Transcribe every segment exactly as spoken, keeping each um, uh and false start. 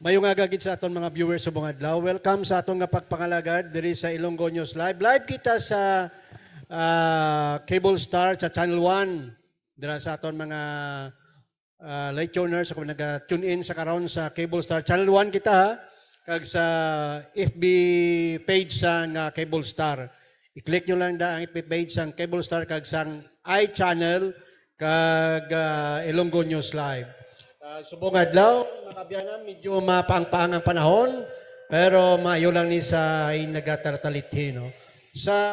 Maayong aga gid sa aton mga viewers subong adlaw. Welcome sa aton nga pagpangalagad diri sa Ilonggo News Live. Live kita sa, ah, Cable Star sa Channel One. Dira sa aton mga, ah, late tuners, kung naga-tune in sa karon sa Cable Star, Channel One kita, ha? Kag sa F B page sa nga Cable Star. I-click nyo lang da ang F B page sang Cable Star kag sang iChannel kag, ah, Ilonggo News Live. Ah, subong adlaw, mga abyanan, medyo mapaang-paang ang panahon, pero maayo lang ni sa ay nagatartalithi, no? Sa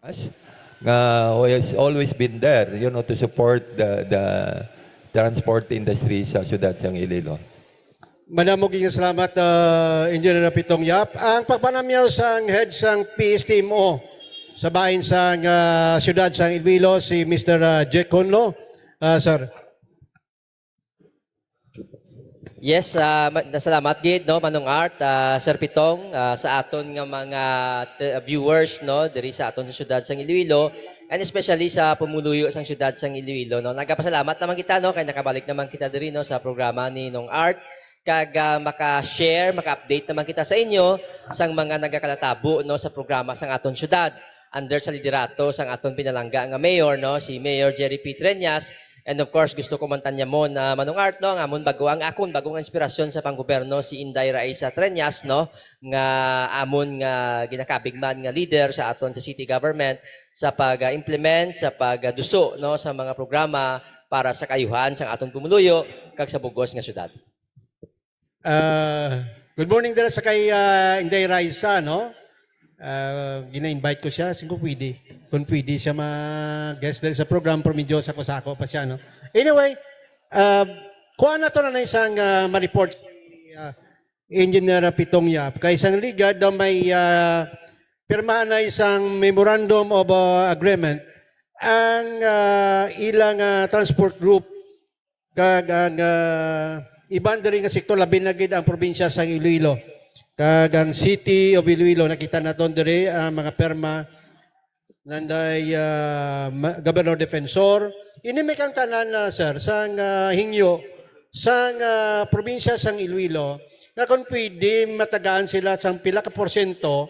As, nga has always been there, you know, to support the, the transport industry sa siyudad sang Iloilo. Madamo gyud nga salamat, ah, Engineer Pitong Yap. Ang pagpanamyaw sang head sang P S T M O sa bahin sang, ah, siyudad sang Iloilo, si Mister, ah, Jack Conlo. Ah, sir. Yes, ah, ma-, nasalamat gid, no, Manong Art, ah, Sir Pitong, ah, sa aton nga mga t-, viewers, no, diri sa aton sa siyudad sang Iloilo, and especially sa pumuluyo sang siyudad sang Iloilo, no. Nagapasalamat naman kita, no, kay nakabalik naman kita diri, no, sa programa ni Nong Art, kag, ah, maka-share, maka-update naman kita sa inyo sang mga nagakalatabo, no, sa programa sang aton siyudad under sa liderato sang aton pinalangga nga mayor, no, si Mayor Jerry P. Treñas. And of course, gusto ko man tanyamon, ah, Manong Art, no, ang amon bago, ang akon bagong inspirasyon sa panggobyerno, si Inday Raisa Treñas, no, nga amon nga ginakabig man nga leader sa aton sa city government sa pag-implement, sa pagduso, no, sa mga programa para sa kaayuhan sang aton pumuluyo kag sa bug-os nga syudad. Ah, good morning dira sa kay ah, Inday Raisa, no? Ah, gina-invite ko siya, singko pwede. Kung pwede siya ma-guest diri sa program, pero medyo sako-sako pa siya, no? Anyway, ah, kuha na to na isang ah, ma-report si ah, Engineer Pitong Yap. Kay isang ligad daw may ah, pirmahan na isang memorandum of ah, agreement ang ah, ilang ah, transport group kag ang ah, iban diri nga sektor, labi na gid ang probinsya sang Iloilo kag ang City of Iloilo. Nakita naton diri ang mga perma nanday ah, ma- Governor Defensor. Ini may kang tanan na, sir, sang ah, hingyo sang ah, probinsya sang Iloilo nga kung pwede matagaan sila sang pila ka porsyento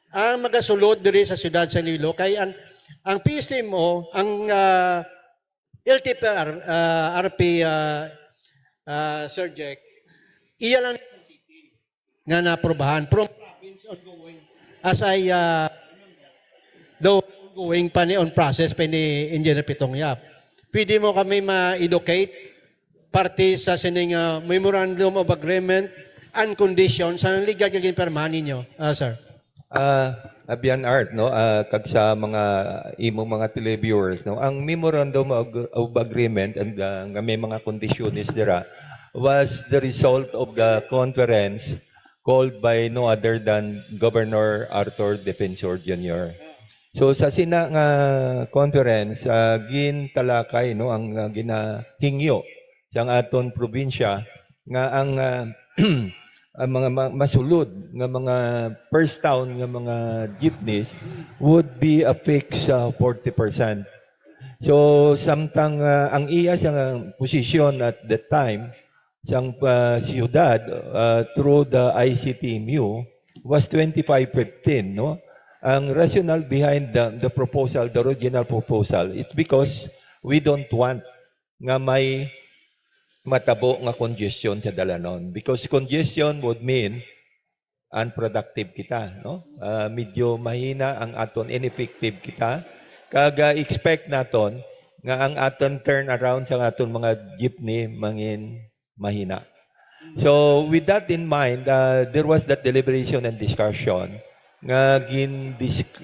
ang magasulod diri sa siyudad sa Iloilo kay ang ang P S T M O, ang ah, L T P R, ah, R P, ah, ah, Sir Jack, iya lang nga naprobahan from province ongoing. As I, ah, daw ongoing pa ni on process pa ni Engineer Pitong Yap. Pwede mo kami ma-educate parte sa sining ah, Memorandum of Agreement and Conditions sa ligad nga ginpirmahan ninyo, ah, sir? Ah, Abian Art, no, ah, kag sa mga imong mga televiewers, no, ang Memorandum of, of Agreement and ah, nga may mga kondisyones dira was the result of the conference called by no other than Governor Arthur Defensor Junior. So sa sina nga conference, ah, gintalakay, no, ang ah, ginahingyo sang aton probinsya nga ang ah, ang mga ma- masulod nga mga first town nga mga jeepneys would be a fixed ah, forty percent. So samtang ah, ang iya sa posisyon at that time sang ah, siyudad ah, through the I C T M U was twenty-five fifteen, no? Ang rationale behind the, the proposal, the original proposal, it's because we don't want nga may matabo nga congestion sa dalanon, because congestion would mean unproductive kita, no? Ah, medyo mahina ang aton, ineffective kita. Kag ah, expect naton nga ang aton turnaround sa aton mga jeepney mangin mahina. So with that in mind, ah, there was that deliberation and discussion nga gin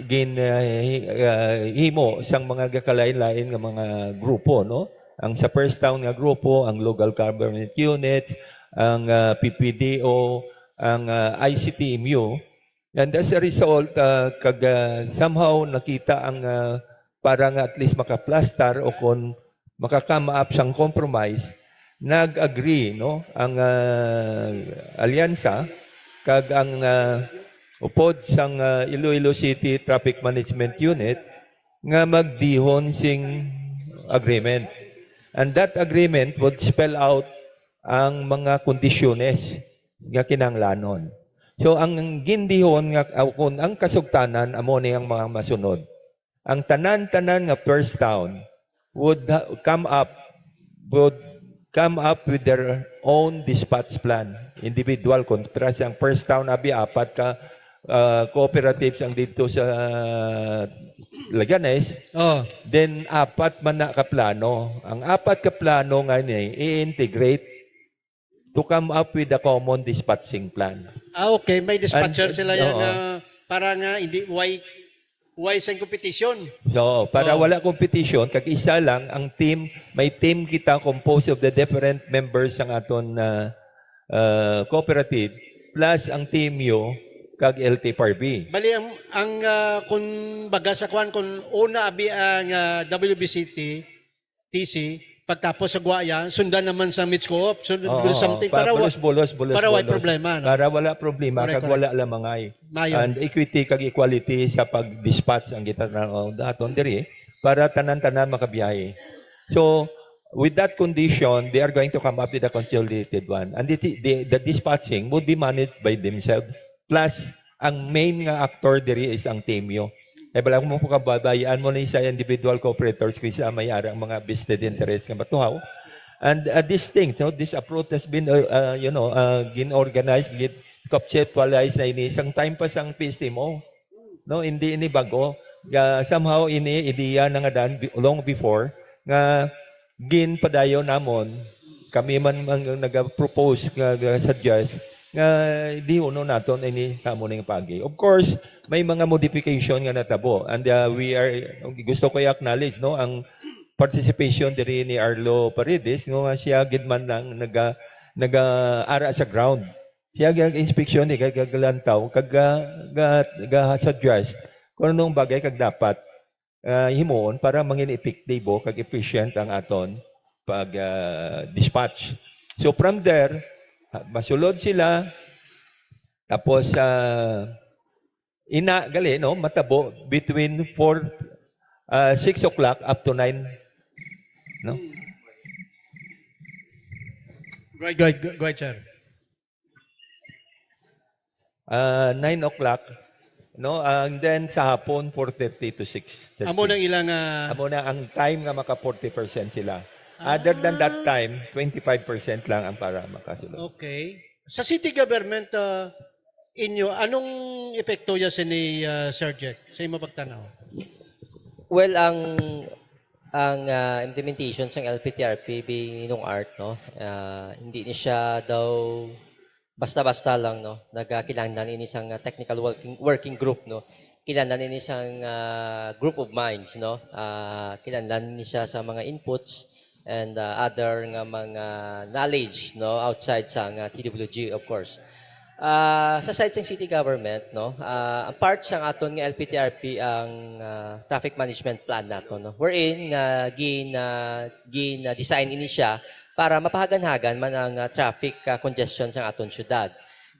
gin ah, hi- ah, himo sang mga gakalain-lain nga mga grupo, no? Ang sa first town nga grupo, ang local government units, ang ah, P P D O, ang ah, I C T M U. And as a result, ah, kag ah, somehow nakita ang ah, para nga at least makaplastar o kon maka-come up sang compromise, nag-agree, no, ang ah, alyansa kag ang ah, upod sang ah, Iloilo City Traffic Management Unit nga magdihon sing agreement. And that agreement would spell out ang mga kondisyones nga kinahanglanon. So ang gindihon nga ah, kung ang kasugtanan amo ni ang mga masunod. Ang tanan-tanan nga first town would ha- come up would come up with their own dispatch plan, individual contracts. Ang first town abi apat ka ah, cooperatives ang dito sa Leganes. Oh, Then apat man na ka plano. Ang apat ka plano nga ni i-integrate to come up with a common dispatching plan. Ah, okay. May dispatcher And- sila yan oo. Na para nga hindi why why sa competition. So, para Oo. wala competition, kag isa lang ang team, may team kita composed of the different members sang aton ah, ah, cooperative plus ang T M U kag L T F R B. Bali ang ang ah, kung baga sa kwan kung una abi ang ah, W B C T, T C, pagtapos sa Guaya, sundan naman sa Mitscoop, so, Oo, something pa- para wa- bulos-bulos, bulos-bulos. para way problema, no? Para wala problema, Correct, kag wala lang mangay. Mayo. And equity kag equality sa pag-dispatch ang kita na aton diri para tanan-tanan makabiyahe. So, with that condition, they are going to come up with a consolidated one. And the, the, the dispatching would be managed by themselves. Plus, ang main nga actor diri is ang Temio. Kay bala mo kababayaan mo ni sa individual cooperators kaysa may ara ang mga vested interest nga matuhaw. And uh, this thing, so this approach has been, uh, uh, you know, uh, gin-organized, gin-conceptualized na ini isang time pa sang P S M O. No, hindi ini bago. Ga, somehow ini ideya na nga daan bi- long before nga ginpadayon namon, kami man ang nag-propose nga, nga suggest nga dihunon naton ini sa amo ning pagi. Of course, may mga modification nga natabo, and uh, we are, gusto ko i-acknowledge, no, ang participation diri ni Arlo Paredes, no, nga siya gid man lang naga naga-ara sa ground. Siya gag-inspeksyon ni, gag-, gaglantaw, kag ga, ga, ga-suggest kung anong bagay kag dapat ah, himuon para mangin effective, oh, kag efficient ang aton pag ah, dispatch. So from there, ah, masulod sila, tapos ah, ina gali, no, matabo between four, ah, six o'clock up to nine, no? Go ahead, go ahead, go ahead, sir. Ah, nine o'clock, no? And then sa hapon, four thirty to six thirty. Amo nang ilang ah, Amo na ang time nga maka forty percent sila. Other than that time, twenty-five percent lang ang para makasulod. Okay. Sa city government, ah, inyo, anong epekto ya sini, ah, Sir Jack, sa imo pagtanaw? Well, ang ang ah, implementation sang L P T R P, bi Ninong Art, no, ah, hindi ni siya daw basta-basta lang, no. Nagakinahanglan ini sang ah, technical working working group, no. Kinahanglan ini sang ah, group of minds, no. Ah, kinahanglan ni siya sa mga inputs and ah, other nga mga knowledge, no, outside sa nga T W G, of course. Ah, sa side sang city government, no, ah, ang part sang aton nga L P T R P ang ah, traffic management plan naton, no, wherein nga gin ah, gin ah, design ini siya para mapahaganhagan man ang ah, traffic ah, congestion sang aton syudad.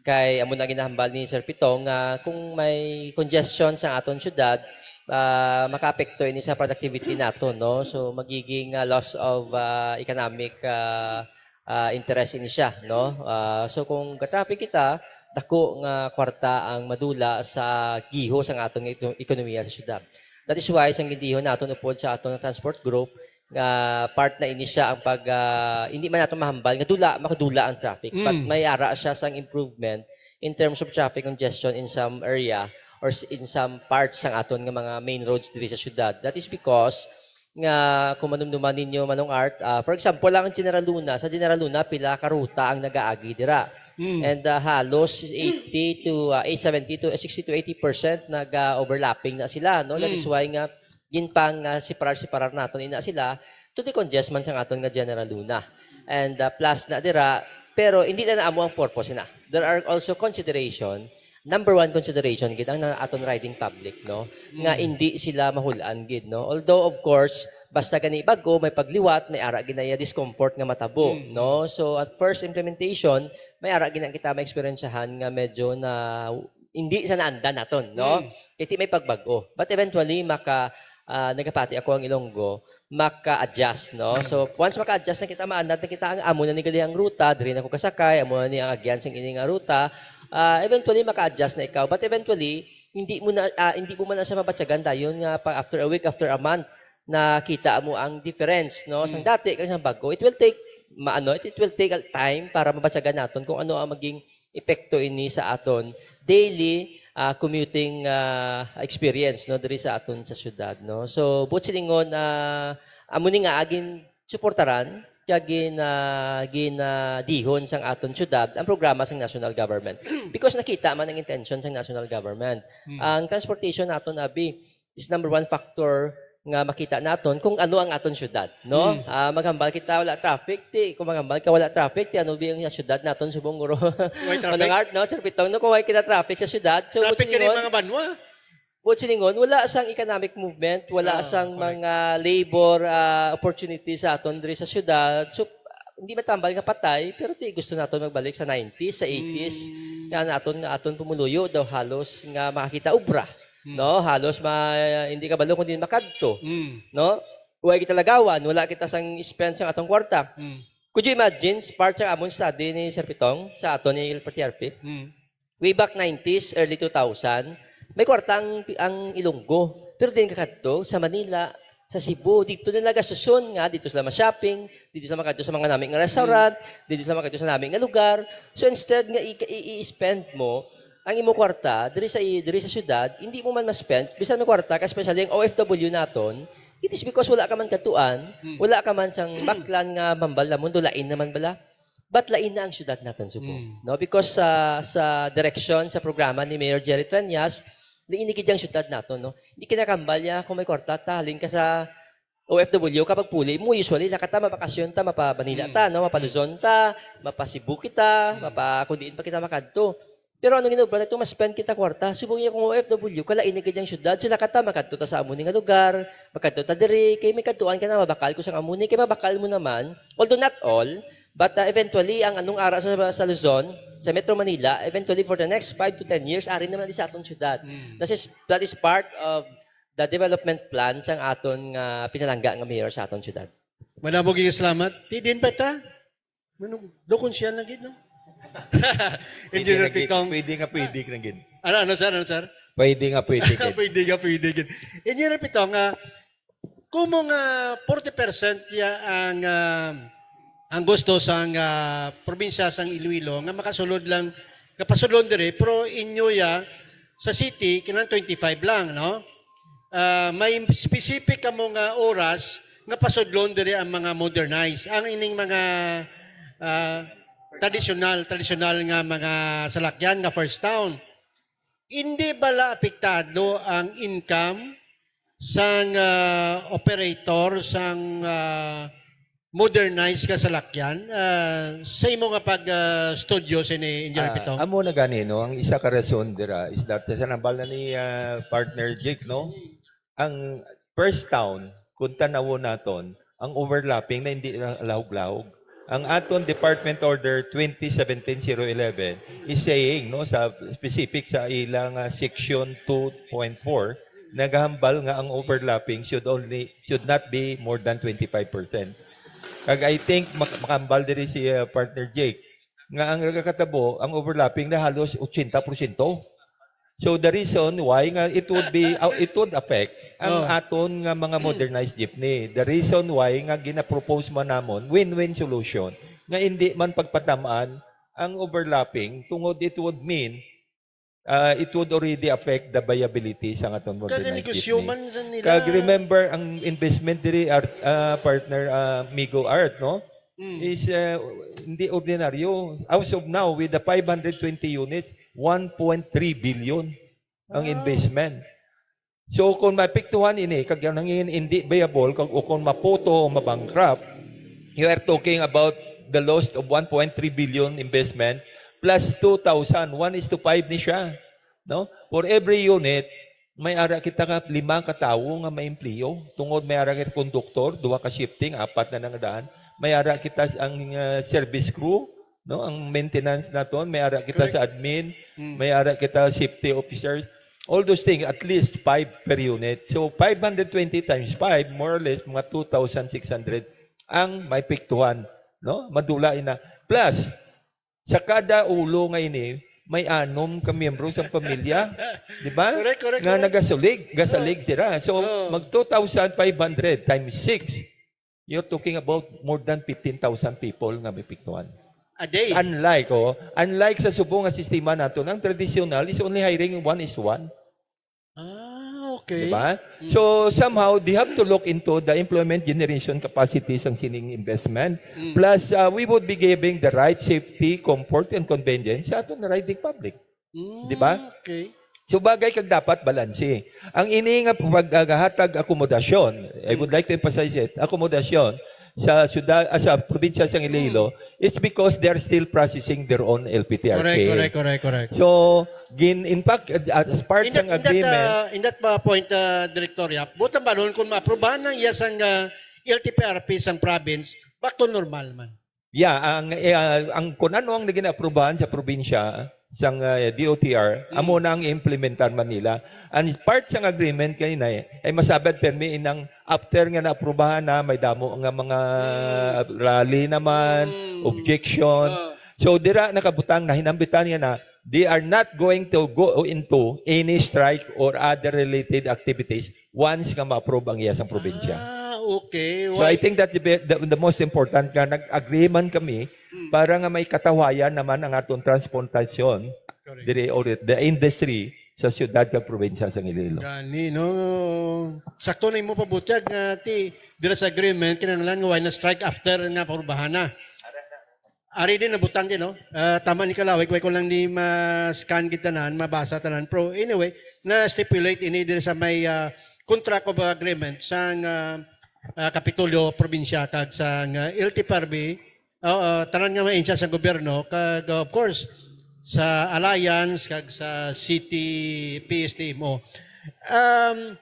Kay amo na ginahambal ni Sir Pitong nga kung may congestion sang aton syudad, ah, makaapekto ini sa productivity naton, no, so magiging ah, loss of ah, economic ah, ah, interest ini siya, no? Ah, so kung ga-traffic kita, dako nga kwarta ang madula sa giho sang aton eko- ekonomiya sa syudad. That is why sang gindihon naton upod sa aton nga transport group nga part na ini siya ang pag ah, hindi man nato mahambal nga dula makadula ang traffic, but Mm. may ara siya sang improvement in terms of traffic congestion in some area or s- in some parts sang aton nga mga main roads diri sa syudad. That is because nga kung manumduman ninyo, Manong Art, ah, for example, ang General Luna, sa General Luna, pila ka ruta ang nagaagi dira. Mm. And ah, halos eighty to ah, eight seventy to sixty to eighty percent nag-overlapping na sila, no? That is Mm. why nga ginpang ah, separar-separar naton ina sila to decongest man sang aton nga General Luna. And ah, plus na dira, pero hindi na amo ang purpose na. There are also consideration, number one consideration gid ang na- aton riding public, no, nga Mm. hindi sila mahulan gid, no. Although of course, basta gani bag-o, may pagliwat, may ara gid na iya discomfort nga matabo, Mm. no. So at first implementation, may ara gid na kita maeksperiensyahan nga medyo na hindi sa naanda naton, no. Mm. Kay ti may pagbag-o, but eventually maka ah, nagapati ako ang Ilonggo, maka-adjust, no? So once maka-adjust na kita, maanad na kita ang amo na ni gali ang ruta, diri na ko kasakay, amo na ni ang agyan sang ini nga ruta. Ah, eventually maka-adjust na ikaw, but eventually hindi mo na ah, hindi mo man na siya mabatyagan dayon nga pa after a week, after a month, nakita mo ang difference, no? Sang Mm. dati kag sang bag-o. It will take maano, it, it will take a time para mabatyagan naton kung ano ang maging epekto ini sa aton daily ah, commuting ah, experience, no, diri sa aton sa syudad, no. So buot silingon, ah, amo ni nga agin suportaran kag gin ah, ginadihon sang aton syudad ang programa sang national government, because nakita man ang intention sang national government. Hmm. Ang transportation naton abi is number one factor nga makita naton kung ano ang aton syudad, no? Hmm. Ah, maghambal kita wala traffic, ti kung maghambal ka wala traffic, ti ano bi ang syudad naton subong guro? Way traffic? Manong Art, no? Sir Pitong, no, kung way kita traffic sa syudad, so Traffic buot kini silingon, mga banwa. But silingon, wala sang economic movement, wala Ah, sang correct. mga labor ah, opportunity sa aton diri sa syudad. So, hindi matambal nga patay, pero ti gusto naton magbalik sa nineties, sa eighties. Mm. Nga naton nga aton pumuluyo daw halos nga makakita obra, Mm. no? Halos ma hindi kabalo kung din makadto, Mm. no? Wa kita lagawan, wala kita sang spend sang atong kwarta. Mm. Could you imagine, part sa amon study ni Sir Pitong, sa aton ni Partiarpi? Mm. Way back nineties, early two thousand, may kwarta ang, ang Ilonggo. Pero din kakadto sa Manila, sa Cebu, dito na nagasuson nga, dito sila ma-shopping, dito sila makadto sa mga nami nga restaurant, dito sila makadto sa nami nga lugar. So instead nga i- i- i-spend mo ang imo kwarta diri sa i- diri sa syudad, hindi mo man ma-spend bisan may kwarta ka, especially ang O F W naton. It is because wala ka man kadtuan, Hmm. wala ka man sang baklan nga mambal na mundo, lain naman bala. But lain na ang syudad naton, Subo. Hmm. No, because sa sa direksyon sa programa ni Mayor Jerry Treñas, lain na gid ang syudad naton, no. Hindi kinakambal niya kung may kwarta ta, halin ka sa O F W ka pagpuli mo, usually lakata mabakasyon ta, mapa Manila Hmm. ta, no, mapa Luzon ta, mapa Cebu kita, mapa kung diin pa kita makadto. Pero ano ginobra nato, ma-spend kita kwarta. Subong niya kung O F W ka, lain na gid ang syudad, so lakata makadto ta sa amo ni nga lugar, makadto ta diri, kay may kadtuan ka na, mabakal ko sa amo ni, kay mabakal mo naman. Although not all, but uh, eventually ang anong ara sa, sa Luzon, sa Metro Manila, eventually for the next five to ten years, ari naman di sa aton syudad. Mm. That is, that is part of the development plan sang aton nga pinalangga nga mayor sa aton syudad. Madamo gyud salamat. Ti din pa ta? Manong, do kung siya lagi, no? Engineer Pwede na gid, Pitong. Pwede nga pwede na gid. Ano, ano, sir? Ano, sir? Pwede nga pwede gid. Pwede nga, pwede gid. Engineer Pitong, nga, kumo nga forty percent ya ang ah, ang gusto sang ah, probinsya sang Iloilo nga makasulod lang, nga pasulon diri, pero inyo ya sa city kinang twenty-five lang, no? Ah, may specific kamo nga oras nga pasudlon diri ang mga modernized, ang ining mga ah, tradisyonal, tradisyonal nga mga salakyan nga first town. Hindi bala apektado ang income sang ah, operator sang ah, modernized nga salakyan ah, sa imo nga pag ah, studio sini, Engineer Ah, Pitong? Amo na gani, no, ang isa ka rason dira is that sa nambal na ni ah, partner Jake, no, ang first town, kung tanawon naton, ang overlapping na hindi na lahog-lahog. Ang aton Department Order twenty seventeen zero eleven is saying, no, sa specific sa ilang ah, section two point four, nagahambal nga ang overlapping should only should not be more than twenty-five percent. Kag I think mak- makahambal diri si ah, partner Jake nga ang nagakatabo, ang overlapping na halos eighty percent. So the reason why nga it would be uh, it would affect ang Oh. aton nga mga modernized jeepney. The reason why nga ginapropose man namon win-win solution nga hindi man pagpatamaan ang overlapping tungod it would mean uh, it would already affect the viability sa aton Kag modernized negosyo jeepney. Man sa nila. Kag remember ang investment diri art, uh, partner uh, Migo Art, no? Mm. Is uh, hindi ordinaryo. As of now, with the five hundred twenty units, one point three billion ang Wow. investment. So kung maapektuhan ini kag ang nangin hindi viable kag o kung maputo o mabankrupt, you are talking about the loss of one point three billion investment plus two thousand, one is to five ni siya, no? For every unit, may ara kita ka lima ka tawo nga maempleyo. Tungod may ara kita konduktor, duha ka shifting, apat na nangadaan. May ara kita s- ang uh, service crew, no? Ang maintenance naton, may ara kita Correct. Sa admin, Mm. may ara kita safety officers. All those things, at least five per unit. So five hundred twenty times five, more or less mga two thousand six hundred ang maepektuhan, no? Madula ina. Plus, sa kada ulo nga ini, may anom ka miyembro sa pamilya, di ba? Correct, correct, Nga correct. Nagasalig, gasalig sila. So Oh. mag two thousand five hundred times six, you're talking about more than fifteen thousand people nga maepektuhan. A day. Unlike, oh, unlike sa subong nga sistema nato, ang traditional is only hiring one is to one. Ah, okay. Di ba? Mm. So somehow they have to look into the employment generation capacity sang sining investment. Mm. Plus uh, we would be giving the right safety, comfort and convenience sa aton riding public. Mm, Di ba? Okay. So bagay kag dapat balanse. Ang ini nga paggahatag akomodasyon, I would like to emphasize it, akomodasyon sa syudad ah, sa probinsya sang Iloilo, it's because they are still processing their own L P T R K. Correct, correct, correct, correct. So, Gin, in fact, uh, as part In that, sang in that, agreement, uh, in that uh, point, uh, Director Yap, buot silingon, kung maaprubahan na iya sang uh, L T F R B sang province, back to normal man. Yeah, ang eh, ah, ang kun ano ang naging aprubahan sa probinsya sang ah, D O T R, Mm. amo na ang implementar man nila. And part sang agreement kay na eh, ay masabad permi inang after nga naaprubahan na may damo nga mga Mm. rally naman, Mm. objection. Ah. So dira nakabutang na hinambitan nga na they are not going to go into any strike or other related activities once nga ma-approve ang iya sang probinsya. Ah, okay. So I think that the, be- the, the most important nga nag-agree man kami Mm. para nga may katawayan naman ang atong transportasyon Correct. dire or the industry sa siyudad kag probinsya sa Iloilo. Gani, no? Sakto na imo pabutyag nga ti dira sa agreement kinahanglan nga wala na strike after nga parubahan na. Ari din nabutang din, no? Ah, tama ni Kalawig, way ko lang ni ma-scan gid tanan, mabasa tanan. Pero anyway, na-stipulate ini din sa may ah, contract of agreement sang ah, ah, Kapitolyo Probinsya kag sang ah, L T F R B, ah, ah, tanan nga mga ahensya sa gobyerno kag ah, of course sa Alliance kag sa City P S T M O. Um,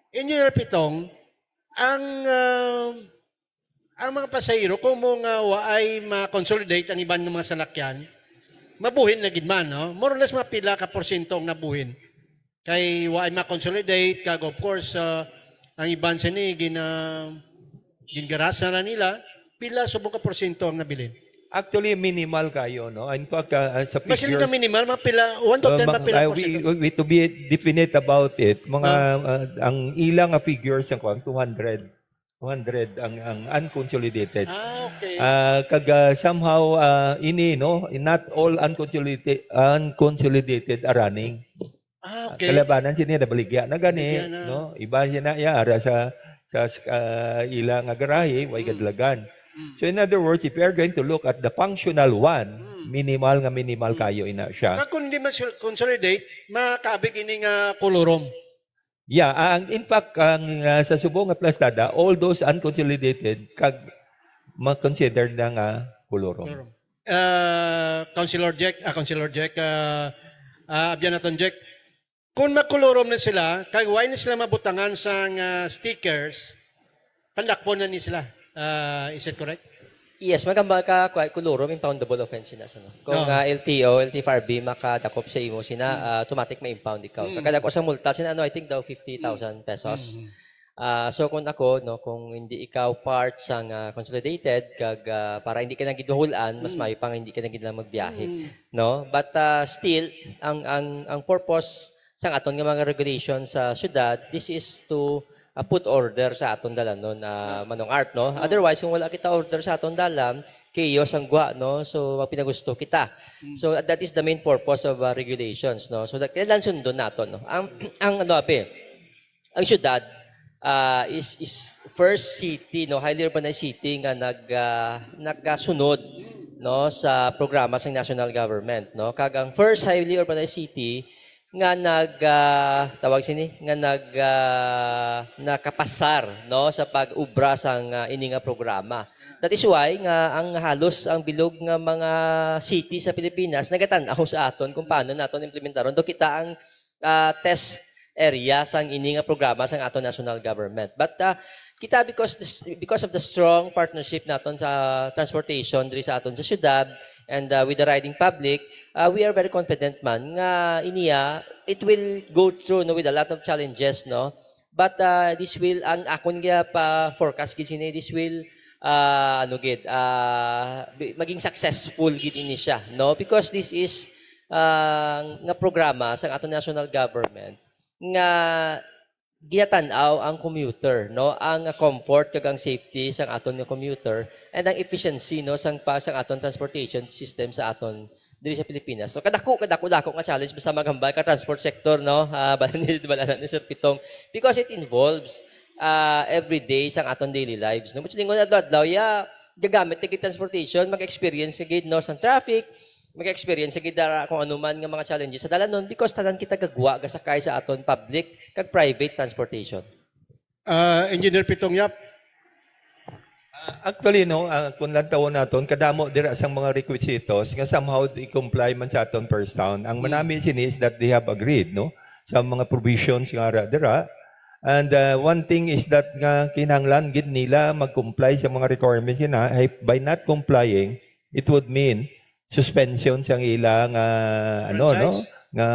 Engineer Pitong, ang ah, ang mga pasahero kung mo nga waay ma-consolidate ang iban nga mga salakyan, mabuhin na gid man, no? More or less mga pila ka porsyento ang nabuhin. Kay waay ma-consolidate kag of course ah, ang iban sini gina gingaras na lang nila, pila subong ka porsyento ang nabilin? Actually, minimal kayo, no? In fact, ah, sa Mas figures, ka minimal, mga pila, one to uh, ten, ma- mga pila uh, porsyento? we, we, to be definite about it, mga Ah. uh, ang ilang nga figures ang kuwan, two hundred. Two hundred ang ang unconsolidated. Ah, okay. Ah, kag ah, somehow ah, ini no, not all unconsolidated unconsolidated are running. Ah, okay. Kalabanan sini nabaligya na gani, Baligya na. no? Iba sina ya ara sa sa ah, ila nga garahe, way Mm. kadalagan. Mm. So in other words, if you are going to look at the functional one, Mm. minimal nga minimal Mm. kayo ina siya. Kag kung hindi mas consolidate, makabig ini nga kolorum. Yeah, ang in fact ang ah, sa subong nga plastada, all those unconsolidated kag ma-consider na nga kolorum. Kolorum. Uh, Councilor Jack, ah, Councilor Jack, uh, uh, Abyan naton Jack, kung magkolorum na sila, kag why na sila mabutangan sang uh, stickers, pandakpon na ni sila. Uh, is it correct? Yes, magamba ka, kwa- kolorum, impoundable offense sina sa no. Kung Oo. ah, L T O, L T F R B makadakop sa imo sina, Mm. ah, automatic ma-impound ikaw. Mm. Kakadako sa multa sina ano, I think daw fifty thousand pesos. Mm. Ah, so kung ako no, kung hindi ikaw part sang ah, consolidated kag ah, para hindi ka na gid mahulan, mas Mm. maayo pa nga hindi ka na gid lang magbiyahe, Mm. no? But ah, still ang ang ang purpose sang aton nga mga regulation sa syudad, this is to ah, put order sa aton dalanon na Manong Art, no? Mm. Otherwise, kung wala kita order sa aton dalan, chaos ang gwa, no? So magpinagusto kita. Mm. So that is the main purpose of ah, regulations, no? So that kailangan sundon naton, no? Ang ang ano abi, ang syudad ah, is is first city, no, highly urbanized city nga nag ah, nagasunod, no, sa programa sa national government, no. Kag ang first highly urbanized city nga nag ah, tawag sini nga nag ah, nakapasar, no, sa pag-ubra sang ah, ini nga programa. That is why nga ang halos ang bilog nga mga city sa Pilipinas nagatan-aw sa aton kung paano naton implementaron. Do kita ang ah, test area sang ini nga programa sang aton national government. But ah, kita, because this, because of the strong partnership naton sa transportation diri sa aton sa syudad and ah, with the riding public, ah, we are very confident man nga iniya it will go through, no, with a lot of challenges, no. But ah, this will, ang akon nga pa forecast gid sini, this will ah, ano gid, ah, bi- maging successful gid ini siya, no? Because this is ah, nga programa sa aton national government nga ginatan-aw ang commuter, no? Ang comfort kag ang safety sang aton nga commuter and ang efficiency, no, sang pa sang aton transportation system sa aton diri sa Pilipinas. So kadako kadako dako nga challenge basta maghambal ka transport sector, no? Ah, bala ni bala ni Sir Pitong, because it involves ah, everyday sang aton daily lives, no? Much lingon adlaw-adlaw ya gagamit na gid transportation, mag-experience na gid, no, sa traffic, mag-experience na gid dara kung ano man nga mga challenges sa dalanon because tanan kita gagwa gasakay sa aton public kag private transportation. Ah, Engineer Pitong Yap. Actually, no, ah, kung lantawon naton, kadamo dira sang mga requisitos nga somehow i-comply man sa aton first town. Ang Mm. manami sini is that they have agreed, no, sa mga provisions nga ara dira. And uh, one thing is that nga kinahanglan gid nila mag-comply sa mga requirements yun, ha. By not complying, it would mean suspension sang ila nga ano, no, Franchise? Nga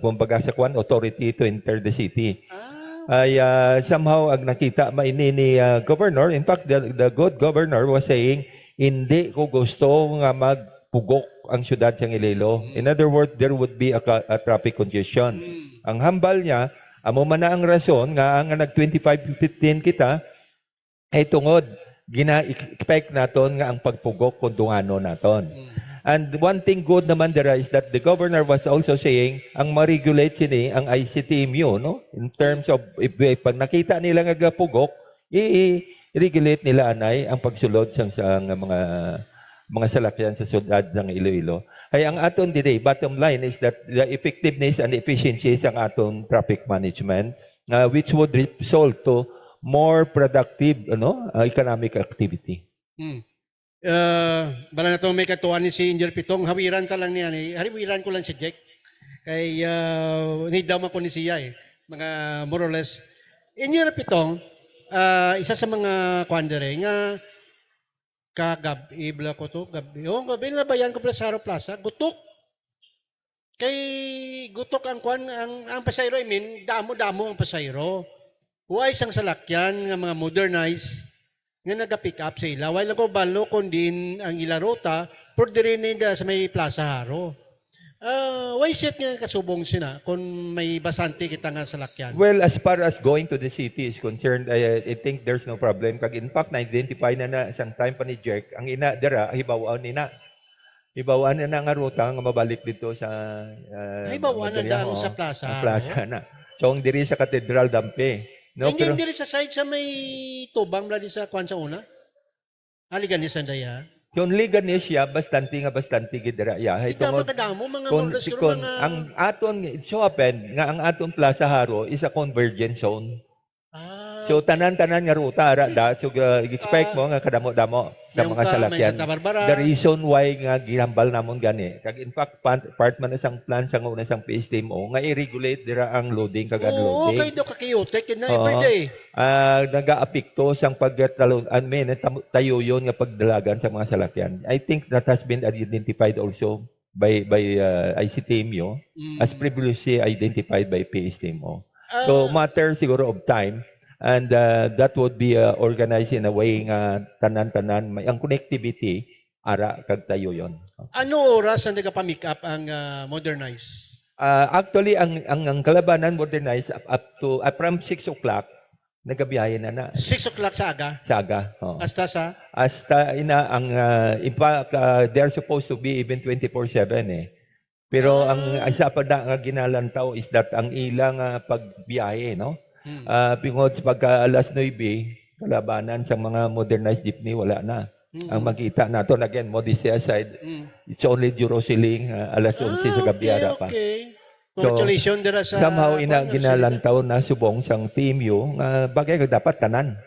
kumbaga sa kwan, authority to enter the city. Ah, Ay ah, somehow ang nakita maini ni ah, governor, in fact, the, the good governor was saying, "Hindi ko gusto nga magpugok ang syudad sang Iloilo." Mm. In other words, there would be a, ca- a traffic congestion. mm. Ang hambal niya, amo man na ang rason nga ang nag twenty-five fifteen kita, ay tungod gina-expect naton nga ang pagpugok kung dungano naton. Mm. And one thing good naman dira is that the governor was also saying ang ma-regulate sini ang I C T M U, no? In terms of, if, if pag nakita nila nga gapugok, i-regulate nila anay ang pagsulod sang sa nga mga mga salakyan sa syudad ng Iloilo. Ay ang aton diri, bottom line is that the effectiveness and efficiency sang aton traffic management, uh, which would result to more productive, ano, uh, economic activity. Hmm. Uh, bala na to may katuan ni si Engineer Pitong, hawiran ta lang niya ni, hawiran ko lang si Jack. Kay uh, need daw man ko ni siya eh. Mga more or less. Engineer Pitong, uh, isa sa mga kuan dere nga kagab-i bala ko to, gabi. Oh, gabi na bayan ko pala sa Haro Plaza, gutok. Kay gutok ang kuan, ang, ang pasahero, I mean, damo-damo ang pasahero. Huway sang salakyan nga mga modernized nga naga-pick up sa ila. Wala ko balo kung diin ang ila ruta, pero diri ni da sa may Plaza Haro. Ah, why set nga kasubong sina kung may basante kita nga salakyan? Well, as far as going to the city is concerned, I, I think there's no problem. Kag in fact, na-identify na na sang time pa ni Jerk, ang ina dira, hibaw-an ni na. Hibaw-an na na nga ruta nga mabalik dito sa uh, Hibaw-an na Magalhães, daan oo. Sa plaza, Ang plaza na. So, ang diri sa katedral, dampi. No, Hindi, pero diri sa side sa may tubang mula di sa kwan sa una? Aligan ni Sandaya. Yung Leganes siya, bastante nga bastante gid dira, ya. Hay Kita tungod makadamo, mga kung, more or less, si- siguro kung mga... ang aton, it so happen nga ang aton Plaza Haro is a convergence zone. Ah, So tanan-tanan nga ruta ara da. So uh, expect Ah. mo nga kadamo-damo sa Yung mga ka, may salakyan. Santa Barbara. The reason why nga ginambal namon gani, kag in fact part, part man na sang plan sang una sang P S T M O nga i-regulate dira ang loading kag Oo, unloading. Kay daw kakiotek yun na Oo. Everyday. Ah, nagaapekto sang pagtalon, I mean, tam- tayuyon nga pagdalagan sa mga salakyan. I think that has been identified also by by uh, I C T M U Mm. as previously identified by P S T M O. Ah, So matter siguro of time, and uh, that would be uh, organized in a way nga tanan-tanan may ang connectivity ara kag tayuyon. Ano oras ang nagapa-make up ang ah, modernized? Uh, actually, ang, ang ang kalabanan modernized up, up to uh, from six o'clock nagabiyahe na na Six o'clock sa aga? sa aga. Oh. Hasta sa? Hasta ina ang uh, in fact, uh, they're supposed to be even twenty-four seven eh. Pero ang Ah. Isa pa na nga ginalantaw is that ang ila nga pagbiyahe, no? Hmm. Ah, tungod sa pagka alas nuebe, kalabanan sa mga modernized jeepney, wala na. Mm. Ang makita naton, again, modesty aside, Mm. it's only Juro Siling, ah, alas onse sa Ah, gabi okay, ara pa. Okay. So, Congratulations dira sa Somehow, ina, kuwan, ginalantaw na subong sang T M U nga bagay nga dapat tanan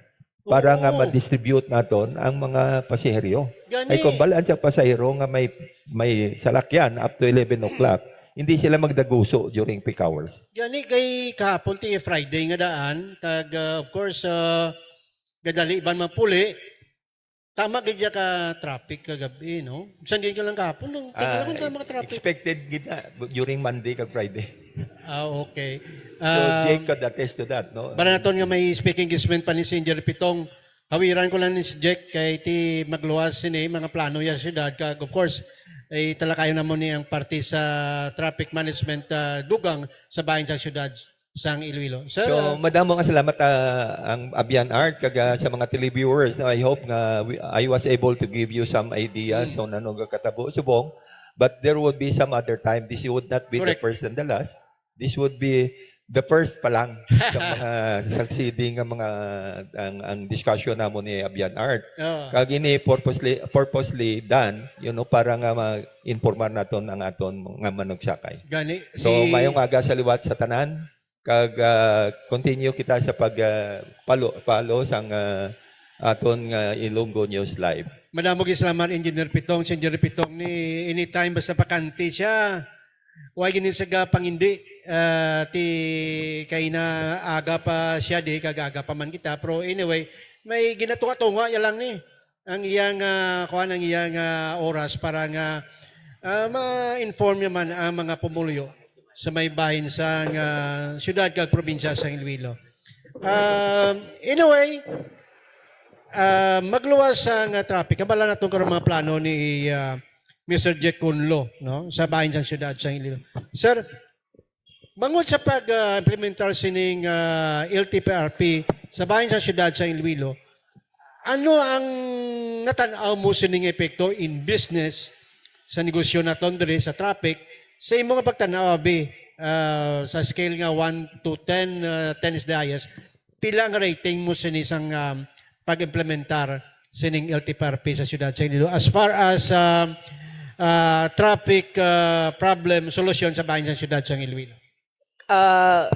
para nga Oo. ma-distribute naton ang mga pasahero. Gani. Ay kung balaan sa pasahero nga may may salakyan up to eleven o'clock, hindi sila magdaguso during peak hours. Gani kay kahapon ti Friday nga daan kag uh, of course uh, gadali ban mapuli. Tama gid ya ka traffic kagabi, no? Bisan din ka lang kahapon, nang Ah, tama ka traffic. Expected gid na during Monday kag Friday. Ah, okay. So Um, Jake could attest to that, no? Para naton nga may speaking engagement pa ni si Engineer Pitong, hawiran ko lang ni si Jack kay ti magluwas sini mga plano ya sa syudad kag of course ay talakayon namon ni ang parte sa traffic management ah, dugang sa bahin sa syudad sang Iloilo. Sir, So, ah, madamo nga salamat ah, ang Abian Art kag ah, sa mga televiewers. No? I hope nga we- I was able to give you some ideas Mm. on ano nga katabo subong. But there would be some other time. This would not be Correct. The first and the last. This would be the first pa lang sa mga succeeding nga mga ang, ang discussion namo ni Abian Art. ah, Kag ini purposely purposely done, you know, para nga ma-informar naton ang aton nga manugsakay. gani So, si mayong aga sa liwat sa tanan. Kag ah, continue kita sa pag ah, palo palo sang ah, aton nga Ilonggo News Live. Madamo gid salamat, Engineer Pitong. Si Engineer Pitong ni anytime basta bakante siya. Wa gini sa pangindi, ah, ti kay na aga pa siya di kag aga pa man kita. Pero anyway, may ginatunga-tunga ya lang ni ang iyang ah, kuan, ang iyang ah, oras para nga ah, ma-inform naman ang mga pumuluyo sa may bahin sa nga siyudad kag probinsya sa Iloilo. Um, anyway, ah, magluwas sa nga traffic. Kabala naton karon mga plano ni ah, Mister Jack Cunlo, no, sa bahin sa siyudad sa Iloilo. Sir, bangod sa pag-implementar sining ah, L T P R P sa bahin sa siyudad sa Iloilo, ano ang natan-aw mo sining epekto in business sa negosyo naton diri sa traffic sa imo nga pagtan-aw abi ah, sa scale nga one to ten, ah, ten is the highest, pila ang rating mo sini sang ah, pag-implementar sining L T P R P sa siyudad sa Iloilo as far as ah, ah, traffic ah, problem solusyon sa bahin sa siyudad sa Iloilo? Ah,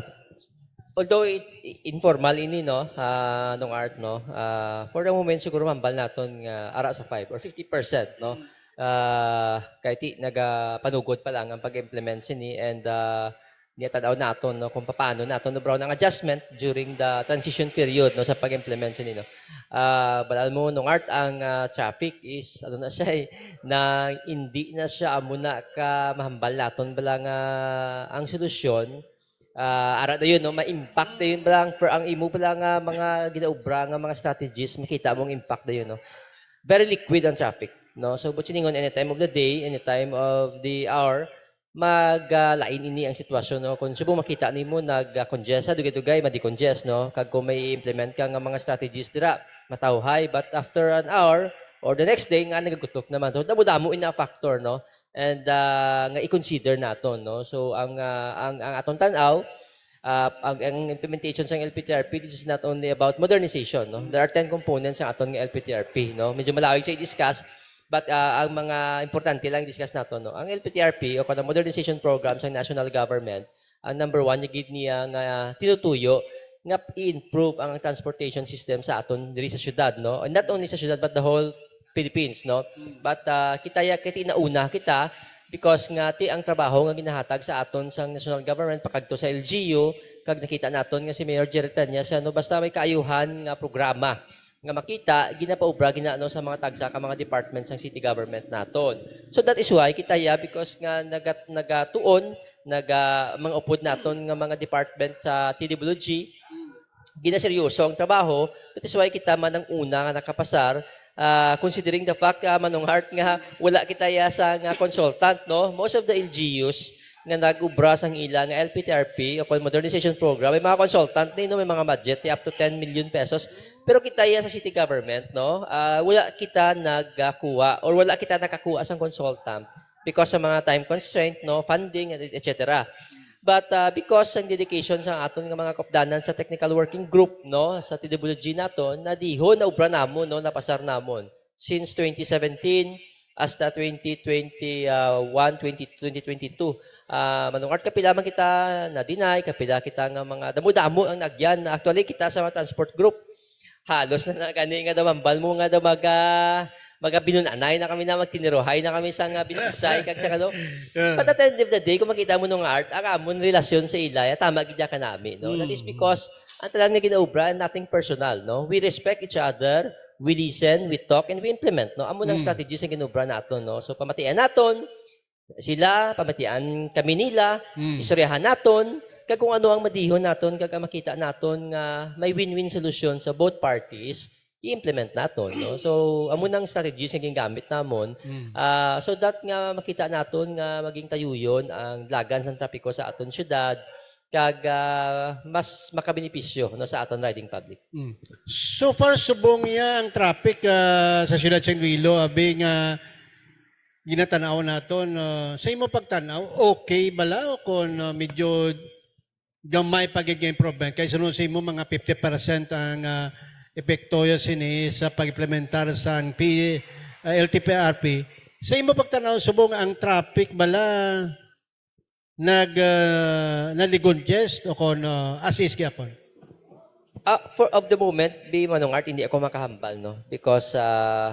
although it, informal ini, no, ah, Nong Art, no, ah, for the moment siguro mambal naton nga ara sa five or fifty percent, no. Ah, kay ti nagapanugod pa lang ang pag-implement sini, and ah, niya tan-aw naton, no, kung paano naton nabraw ang adjustment during the transition period, no, sa pag-implement sini, no. Ah, bal-an mo, Nong Art, ang ah, traffic is ano na siya, eh, na hindi na siya amo na ka mahambal naton bala nga ang solusyon ah, ara dayon, no, ma-impact dayon bala ang, for ang imo bala nga mga ginaobra nga mga strategies, makita mo ang impact dayon, no. Very liquid ang traffic, no. So but siningon, any time of the day, any time of the hour, mag ah, lain ini ang sitwasyon, no. Kung subong makita nimo nag ah, congest sa dugay-dugay, ma-decongest, no. Kag kung may implement ka nga mga strategies dira, matawhay, but after an hour or the next day nga nagagutok naman. So damo-damo ina factor, no. And ah, nga i-consider naton, no. So ang ah, ang, ang atong tan-aw, ah, ang, ang implementation sang L P T R P, this is not only about modernization, no. There are ten components ang aton nga L P T R P, no. Medyo malawig sa i-discuss, but ah, ang mga importante lang i-discuss naton, no. Ang L P T R P o kanang modernization program sa national government, ang number one niya gid niya nga tinutuyo nga i-improve ang transportation system sa aton diri sa syudad, no. And not only sa syudad but the whole Philippines, no. But ah, kita ya kay ti nauna kita because nga ti ang trabaho nga ginahatag sa aton sang national government pakadto sa L G U, kag nakita naton nga si Mayor Jerry Treñas, ano, basta may kaayuhan nga programa nga makita, ginapaubra gina, no, sa mga tagsa ka mga departments sang city government naton. So that is why kita ya, because nga nagat, nagatuon, naga, mga upod naton nga mga department sa T W G, ginaseryoso ang trabaho. That is why kita man ang una nga nakapasar, ah, considering the fact, ah, Manong Art, nga wala kita ya sa nga consultant, no. Most of the L G Us nga nag-ubra sang ila nga L P T R P o kon modernization program, may mga consultant ni, no, may mga budget ni up to ten million pesos. Pero kita ya sa city government, no, ah, wala kita nagkuha or wala kita nakakuha sang consultant because sa mga time constraint, no, funding, et cetera. But ah, because ang dedication sa aton nga mga kaupdanan sa technical working group, no, sa T W G naton, nadihon, naubra namon, no, napasar namon since twenty seventeen hasta twenty twenty-one, twenty, twenty twenty-two. Ah, Manong Art, kapila man kita na-deny, kapila kita nga mga damo-damo ang nagyan. Actually, kita sa mga transport group, halos na, na gani nga daw mambal mo nga daw maga, maga binunanay na kami na, magtiniruhay na kami sa nga binusisay kag sa kano. Yeah. But at the end of the day, kung makita mo nung Art, ang amon relasyon sa ila, ya, tama gid ya kanami, no? That is Mm. because ang tanan nga ginaobra, nothing personal, no? We respect each other, we listen, we talk, and we implement, no? Amo nang Mm. strategy sa ginaobra naton, no? So pamatian naton sila, pamatian kami nila, Mm. istoryahan naton kag kung ano ang madihon naton kag ang makita naton nga may win-win solution sa both parties, i-implement naton, no? So amo nang strategies nga gingamit namon, Mm. ah, so that nga makita naton nga maging tayuyon ang dalagan sang trapiko sa aton syudad kag ah, mas makabenepisyo, no, sa aton riding public. Mm. So far, subong niya ang traffic ah, sa siyudad sa Iloilo, abi nga ginatanaw naton, ah, sa imo pagtanaw, okay bala o kon ah, medyo gamay pa gid nga improvement? Kay sunod sa imo, mga fifty percent ang ah, epekto ya sini sa pag-implementar sang P, ah, L T P R P. Sa imo pagtanaw, subong ang traffic bala nag ah, naligonjest o kon ah, assist gyapon? Ah, for of the moment, bi Manong Art, hindi ako makahambal, no? Because, ah,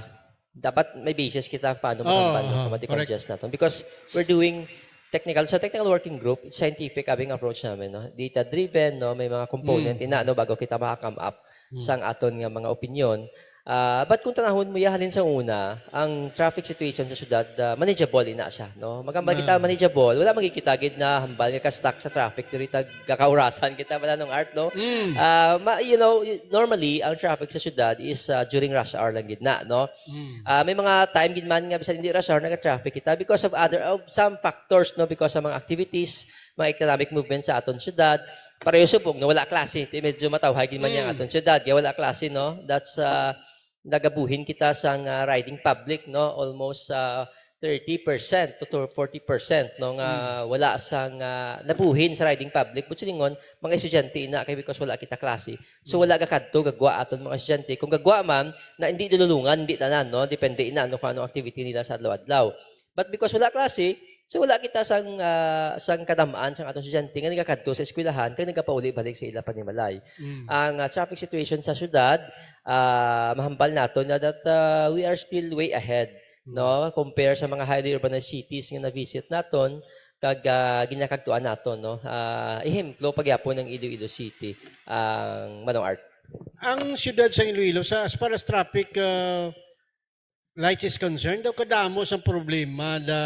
dapat may basis kita paano Oo, mahambal, no? oo, Kung correct. ma-decongest naton. Because we're doing technical, sa technical working group, it's scientific abi ang approach namin, no? Data-driven, no? May mga component Mm. ina, no? Bago kita maka-come up Mm. sang aton nga mga opinion. Ah, but kung tanahon mo ya, halin sa una, ang traffic situation sa syudad, ah, manageable ina siya, no? Magambal kita, Ah. manageable. Wala man gid kita gid na hambal nga ka-stuck sa traffic diri tag kaurasan kita, Manong Art, no? Mm. Ah, ma-, you know, y-, normally, ang traffic sa syudad is, ah, during rush hour lang gid na, no? Mm. Ah, may mga time gid man nga bisan hindi rush hour, naga-traffic kita because of other, of some factors, no? Because sa mga activities, mga economic movement sa aton syudad. Pareho subong nga wala klase, ti medyo matawhay gid man yang Mm. aton syudad, kay wala klase, no? That's, ah, nagabuhin kita sang, ah, riding public, no? Almost, ah, thirty percent to, to forty percent, no, nga Hmm. wala sang, ah, nabuhin sa riding public. But silingon, mga estudyante ina kay because wala kita klase. So, Hmm. wala gakadto, gagwa aton mga estudyante. Kung gagwa man, na hindi dilulungan, hindi tanan, no? Depende ina, no, kung anong activity nila sa adlaw-adlaw. But because wala klase, so wala kita sang, ah, sang kadam-an sang aton estudyante nga nagakadto sa eskwelahan kag nagapauli balik sa ila panimalay. Mm. Ang, ah, traffic situation sa syudad, ah, mahambal nato na that, ah, we are still way ahead, Mm. no, compare sa mga highly urbanized cities nga na-visit naton kag, ah, ginakagtuan naton, no. Ah, ehemplo pa gyapon ang Iloilo City, ang Manong Art. Ang siyudad sa Iloilo, sa, as far as traffic, ah, lights is concerned, daw kadamo sang problema da,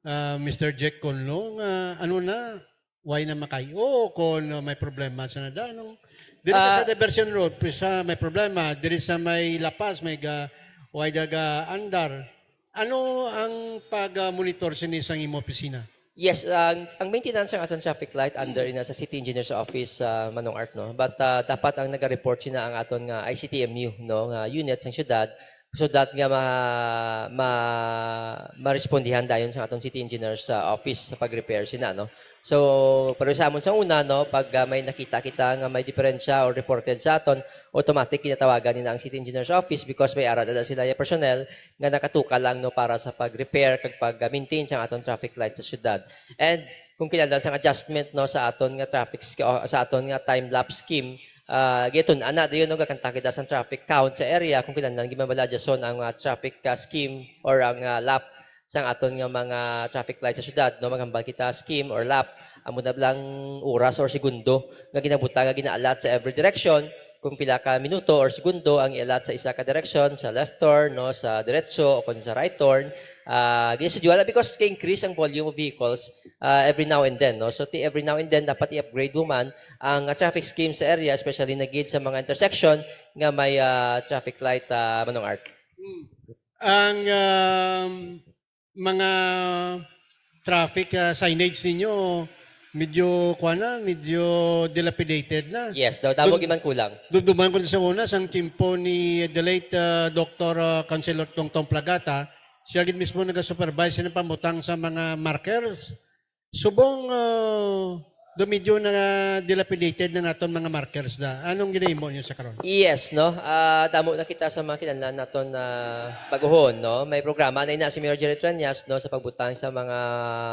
ah, Mister Jack Conlo, nga ano na, why na makay-o kon may problema sa nada, anong, diri ka sa Ah. Diversion Road, pisa may problema, diri sa may La Paz, may ga-, why da ga-andar. Ano ang pag-, ah, monitor sini sang imo opisina? Yes, ang, ang maintenance sang aton traffic light under ina sa City Engineer's Office, ah, Manong Art, no? But, ah, dapat ang naga-report sina ang aton nga I C T M U, no, nga unit sang syudad, so that nga ma-, ma-, marespondihan dayon sa aton City Engineer's, ah, Office sa pag-repair sina, no? So, pero sa amon sa una, no, pag, ah, may nakita kita nga may diferensya or reported sa aton, automatic ginatawagan nila ang City Engineer's Office because may ara na sila nga personnel nga nakatuka lang, no, para sa pag-repair kag pag-maintain sa aton traffic light sa syudad. And kung kinahanglan sang adjustment, no, sa aton nga traffic sch-, o sa aton nga time lapse scheme, ah, gitun-an na dayon, no, gakanta kita sang traffic count sa area kung kinahanglan gid man bala adjuston ang, ah, traffic, ah, scheme or ang, ah, lap sang aton nga mga traffic light sa syudad, no, maghambal kita scheme or lap, amo na lang oras or segundo nga ginabutang nga gina-allot sa every direction, kung pila ka minuto or segundo ang i-allot sa isa ka direksyon, sa left turn, no, sa diretso, o kung sa right turn, ah, ginastudyuhan na because ka-increase ang volume of vehicles, ah, every now and then, no? So, ti every now and then, dapat i-upgrade mo man ang, ah, traffic scheme sa area, especially na gid sa mga intersection nga may, ah, traffic light, ah, Manong Art. Hmm. Ang, um, mga traffic, ah, signage ninyo, medyo, kuwan na, medyo dilapidated na. Yes, daw, damo Dum-, gid man kulang. Dumduman ko sa una, sang tiyempo ni the late, ah, Doktor, ah, Councilor Tongtong Plagata, siya gid mismo naga-supervise sa pambutang sa mga markers. Subong, ah, do medyo na dilapidated na naton mga markers da. Anong ginahimo niyo sa karon? Yes, no? Ah, damo na kita sa mga kinahanglan naton na baguhon, no? May programa na ina si Mayor Jerry Treñas, no, sa pagbutang sa mga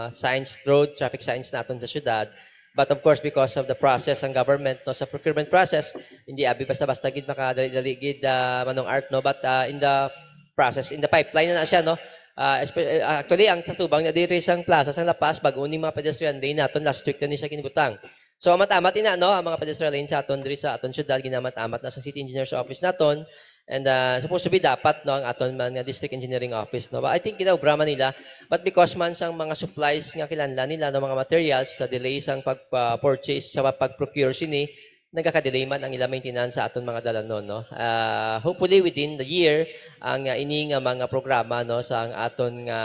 signs, road traffic signs naton sa syudad. But of course, because of the process ang government, no, sa procurement process, hindi abi basta-basta gid makadali-dali gid, ah, Manong Art, no? But, ah, in the process, in the pipeline na, na siya, no? Ah, espe-, eh, actually, ang tatubang na diri sang plaza sang La Paz, bag-o ni mga pedestrian lane naton, last week na ni siya ginbutang. So, amat-amat ina, no, ang mga pedestrian lane sa aton diri sa aton syudad, ginamat-amat na sa City Engineer's Office naton. And, ah, supposed to be dapat, no, ang aton man nga District Engineering Office, no. But I think ginaobra man nila, but because man sang mga supplies nga kinahanglan nila, no, mga materials, sa delay sang pag-, ah, purchase, sa pag-procure sini, nagaka-delay man ang ila maintenance sa aton mga dalanon, no? Ah, hopefully, within the year, ang, ah, ini nga mga programa, no, sa ang aton nga,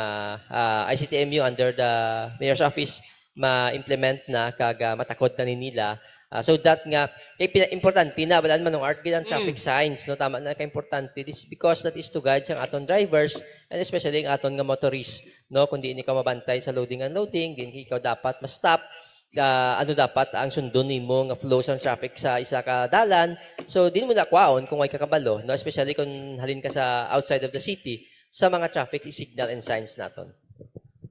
ah, I C T M U under the Mayor's Office, ma-implement na kag, ah, matakod na ni nila. Ah, so that nga, kay pina-, importante na, wala naman ang art, gid ang traffic Mm. signs, no? Tama na, ka-importante. This is because that is to guide sa aton drivers and especially ang aton nga motorist, no? Kung di ni ka mabantay sa loading and unloading, di ni ikaw dapat ma-stop. Ah, ano dapat ang sundon nimo nga flow sang traffic sa isa ka dalan. So, di mo na kwaon kung way ka kabalo, no? Especially kung halin ka sa outside of the city, sa mga traffic signal and signs naton.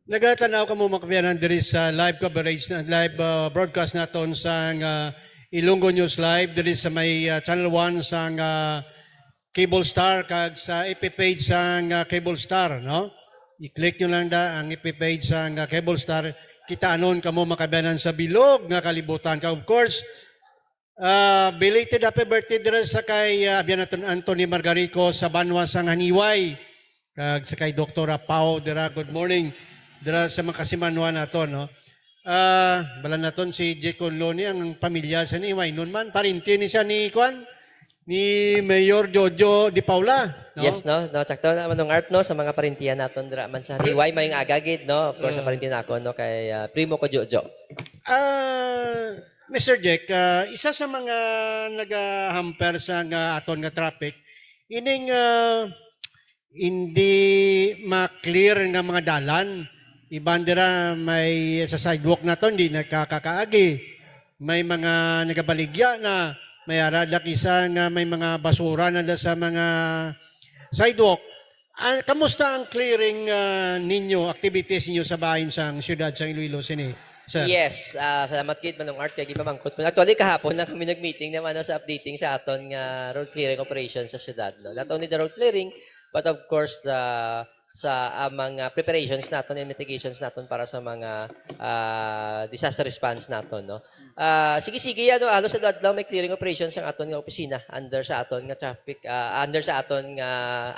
Nagatan-aw kamo, mga kaabyanan, diri sa live coverage na, live, ah, broadcast naton sang, ah, Ilonggo News Live diri sa may, ah, Channel one sang, ah, Cable Star kag sa F B page sang, ah, Cable Star, no? I-click nyo lang da ang F B page sang, ah, Cable Star. Kitaanon kamo, mga kaabyanan, sa bilog nga kalibutan. Kag of course, ah, belated happy birthday dira sa kay, ah, abyan naton Anthony Margarico sa banwa sang Haniway. Kag sa kay Doktora Pau dira, good morning. Dira sa mga kasimanwa naton, no? Ah, bala naton si Jake Conlo ni ang pamilya sa ni Waynon man, parinti ni siya ni kwan, ni Mayor Jojo Di Paula, no? Yes, no? No, sakto na, Manong Art, no, sa mga parintihan naton dira man sa Haniway, may agagid, no? Of course, sa Ah. parinti nako, no, kay, ah, primo ko Jojo. Ah, Mister Jack, ah, isa sa mga nagahamper sa nga aton nga traffic, ining, ah, hindi ma-clear nga mga dalan. Iban dira may sa sidewalk naton, hindi nakakakaagi. May mga nagabaligya na, may ara da kisa nga may mga basura na da sa mga sidewalk. Ah, kamusta ang clearing, ah, ninyo, activities ninyo sa bahin sang siyudad sang Iloilo sini, sir? Yes, ah, salamat gid, Manong Art, kay gipamangkot mo. Actually, kahapon lang kami nag-meeting naman, no, sa updating sa aton nga road clearing operation sa siyudad, no? Not only the road clearing, but of course, the, sa, ah, mga preparations naton and mitigations naton para sa mga, ah, disaster response naton, no? Ah, sige-sige, ano, halos adlaw-adlaw may clearing operations ang aton nga opisina under sa aton nga traffic, ah, under sa aton nga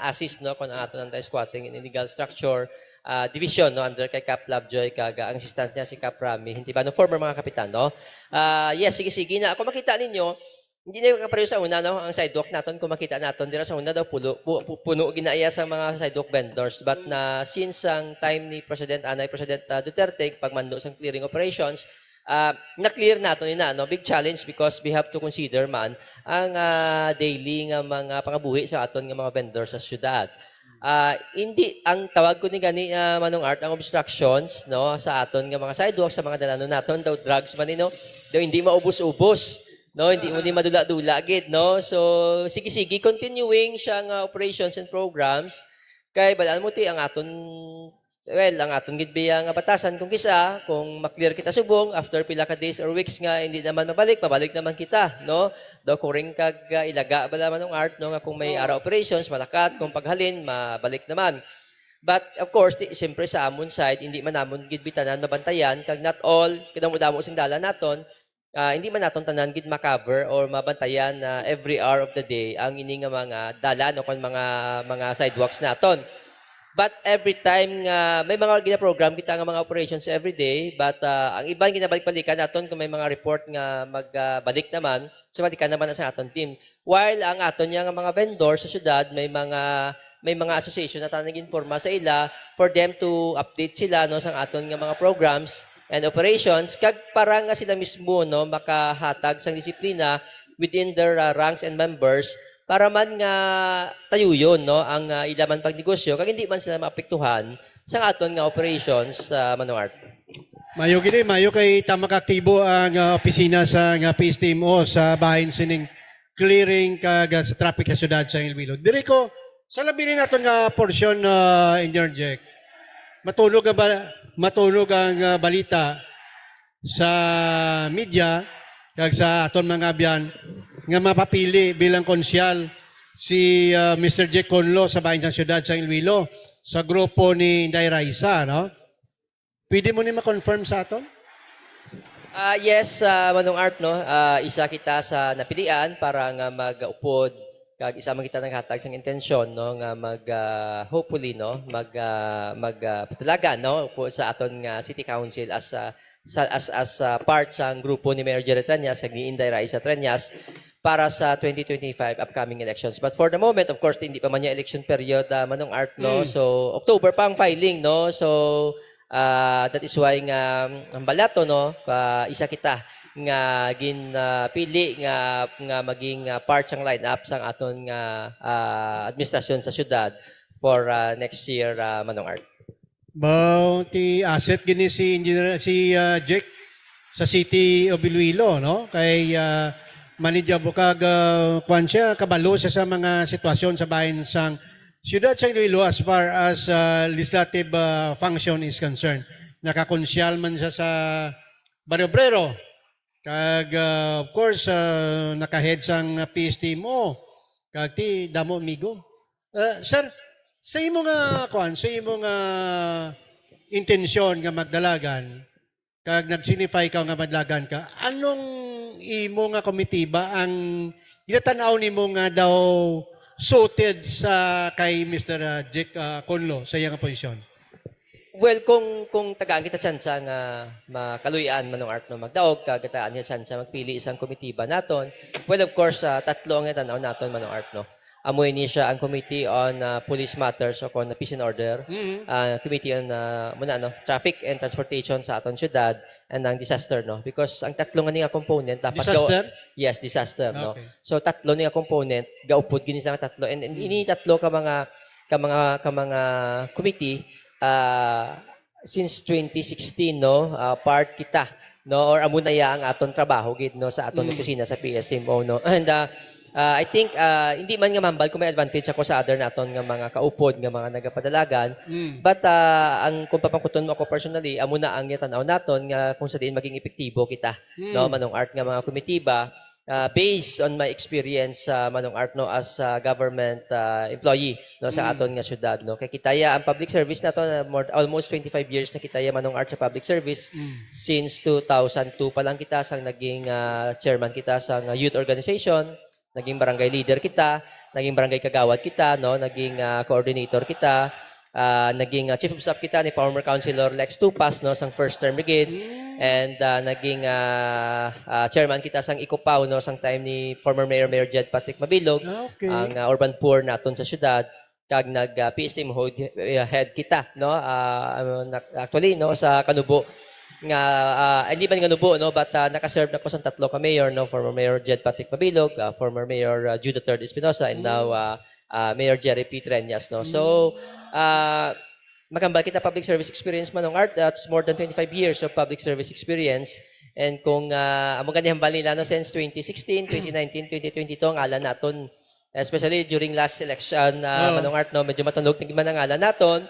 assist, no, kung ang aton anti-squatting and illegal structure, ah, division, no, under kay Cap Lovejoy kag, ah, ang assistant niya si Cap Rami Hintibano, former mga kapitan, no? Ah, yes, sige-sige na. Ako makita ninyo, hindi na yung kapareho sa una, no? Ang sidewalk naton, kung makita naton, dira sa una daw, pulo, pu-, pu-, puno ginaiya sa mga sidewalk vendors. But na, since ang time ni President, anay President, ah, Duterte, pagmando sang clearing operations, ah, na-clear nato ni na, no? Big challenge because we have to consider man ang, ah, daily nga mga pangabuhi sa aton nga mga vendor sa syudad. Ah, hindi, ang tawag ko ni gani, ah, Manong Art, ang obstructions, no, sa aton nga mga sidewalk, sa mga dalanon naton, daw drugs man ni, no? Daw hindi maubos-ubos, no? Hindi mo ni madula-dula gid, no? So, sige-sige, continuing siya nga operations and programs. Kay, balaan mo, ti, ang aton Well, ang aton gid biya nga batasan, kung kisa, kung ma-clear kita subong, after pila ka days or weeks nga hindi naman mabalik, mabalik naman kita, no? Daw kuring kag, ah, ilaga bala, Manong Art, no, nga kung may Oo. ara operations, malakat, kung paghalin, mabalik naman. But, of course, ti, siyempre sa amon side, hindi man namon gid bitanan mabantayan, kag not all, kadamo-damo sing dalan naton, ah, hindi man naton tanan gid ma-cover or mabantayan na every hour of the day ang ini nga mga dalan o kon mga, mga sidewalks naton. But every time nga may mga ginaprogram kita nga mga operations every day, but, ah, ang iban ginabalik-balikan naton kung may mga report nga magbalik naman, so balikan naman na sa aton team. While ang aton nga mga vendor sa syudad may mga, may mga association na tanan nag-informa sa ila for them to update sila, no, sang aton nga mga programs and operations, kag para nga sila mismo, no, makahatag sang disiplina within their, uh, ranks and members, para man nga tayuyon, no, ang, uh, ila man pagnegosyo, kag hindi man sila maapektuhan sang aton nga operations, uh, Manong Art. Mayo gini, mayo kay tama ka aktibo ang, uh, opisina sa nga P S T M O sa bahin sining clearing kag, uh, sa traffic sa syudad sa Iloilo. Diri ko, sa labi ni naton nga porsyon, uh, Engineer Jack, matunog ang ba-, matunog ang, ah, balita sa media kag sa aton mga abyan nga mapapili bilang konsyal si, ah, Mister Jack Conlo sa bahin sang siyudad sang Iloilo sa grupo ni Inday Raisa, no? Pwede mo ni ma-confirm sa aton? Ah, yes, ah, Manong Art, no? Ah, isa kita sa napilian para nga mag-upod kag isa man kita naghatag sang intensyon, no, nga mag, ah, hopefully, no, mag, ah, mag, ah, padalagan, no, po sa aton nga City Council as, ah, sa, as, as, ah, part sang grupo ni Mayor Jerry Treñas kag ni Inday Raisa Treñas para sa twenty twenty-five upcoming elections. But for the moment, of course, hindi pa man niya election period, ah, Manong Art, no? Mm. So, October pa ang filing, no? So, ah, that is why nga, ang balato, no, ka, isa kita nga ginpili nga, nga maging, ah, part sang lineup sang aton nga, ah, administrasyon sa syudad for, ah, next year, ah, Manong Art. Mao ti asset gini si Engineer, si, ah, Jake sa City of Iloilo, no? Kay, ah, manager mo kag, ah, kwan siya, kabalo siya sa mga sitwasyon sa bahin sang siyudad sa Iloilo as far as, ah, legislative, ah, function is concerned. Nakakonsyal man siya sa Barrio Obrero, Kag, ah, of course, ah, naka-head sang P S T mo. Kag ti damo amigo. Ah, sir, sa imo nga, kuan, sa imo nga intensyon nga magdalagan, kag nag-signify ka nga madalagan ka, anong imo nga komitiba ang ginatan-aw nimo nga daw suited sa kay Mister, ah, Jake, ah, Conlo sa iya nga posisyon? Well, kung, kung tagaan kita tsansa nga makaluy-an, Manong Art, no, magdaog, kag tagaan niya tsansa magpili isang komitiba naton, well, of course, ah, tatlo ang tan-aw naton, Manong Art, no. Amo ini siya ang Committee on, ah, Police Matters o kon Peace and Order, Mhm. ah, Committee on, ah, muna, no, Traffic and Transportation sa aton syudad, and ang Disaster, no. Because ang tatlo nga ni nga component dapat gaw- Disaster? Yes, disaster, no. Okay. So, tatlo ni nga component, gaupod gini sa tatlo. And, and Mm. ini tatlo ka mga, ka mga, ka mga committee, ah, since twenty sixteen, no, ah, part kita, no, or amo na iya ang aton trabaho gid, no, sa aton Mm. opisina sa P S M O, no. And, ah, ah, I think, ah, hindi man nga mahambal kung may advantage ako sa other naton nga mga kaupod nga mga nagapadalagan, Mm. but, ah, ang kung papangkuton mo ako personally, amo na ang tan-aw naton nga kung sa diin maging epektibo kita, Mm. no, Manong Art, nga mga komitiba, ah, based on my experience, ah, Manong Art, no, as a government, ah, employee, no, sa Mm. aton nga syudad, no. Kay kita ya ang public service naton, ah, more, almost twenty-five years na kita ya, Manong Art, sa public service. Mm. Since two thousand two pa lang kita sang naging, ah, chairman kita sang youth organization, naging barangay leader kita, naging barangay kagawad kita, no, naging, ah, coordinator kita, ah, naging, ah, chief of staff kita ni former Councilor Lex Tupas, no, sang first term gid. Mm. And, ah, naging, ah, ah, chairman kita sang Ikupao, no, sang time ni former Mayor, Mayor Jed Patrick Mabilog, Okay. ang, ah, urban poor naton sa syudad, kag nag, ah, P S T M ho-, eh, head kita, no. Ah, ano, na-, actually, no, sa Kanubo nga, ah, hindi man Kanubo, no, but, ah, nakaserve na ko sa tatlo ka mayor, no, former Mayor Jed Patrick Mabilog, ah, former Mayor, ah, Jude the third Espinosa, and now, Mm. ah, ah, Mayor Jerry P. Treñas, no. So, Mm. ah, magambal kita public service experience, Manong Art, that's more than twenty-five years of public service experience. And kung, ah, amo gani hambal nila, no, since twenty sixteen, twenty nineteen, twenty twenty-two, ang ngalan naton, especially during last election, ah, Oh. Manong Art, no, medyo matunog na man ang ngalan naton.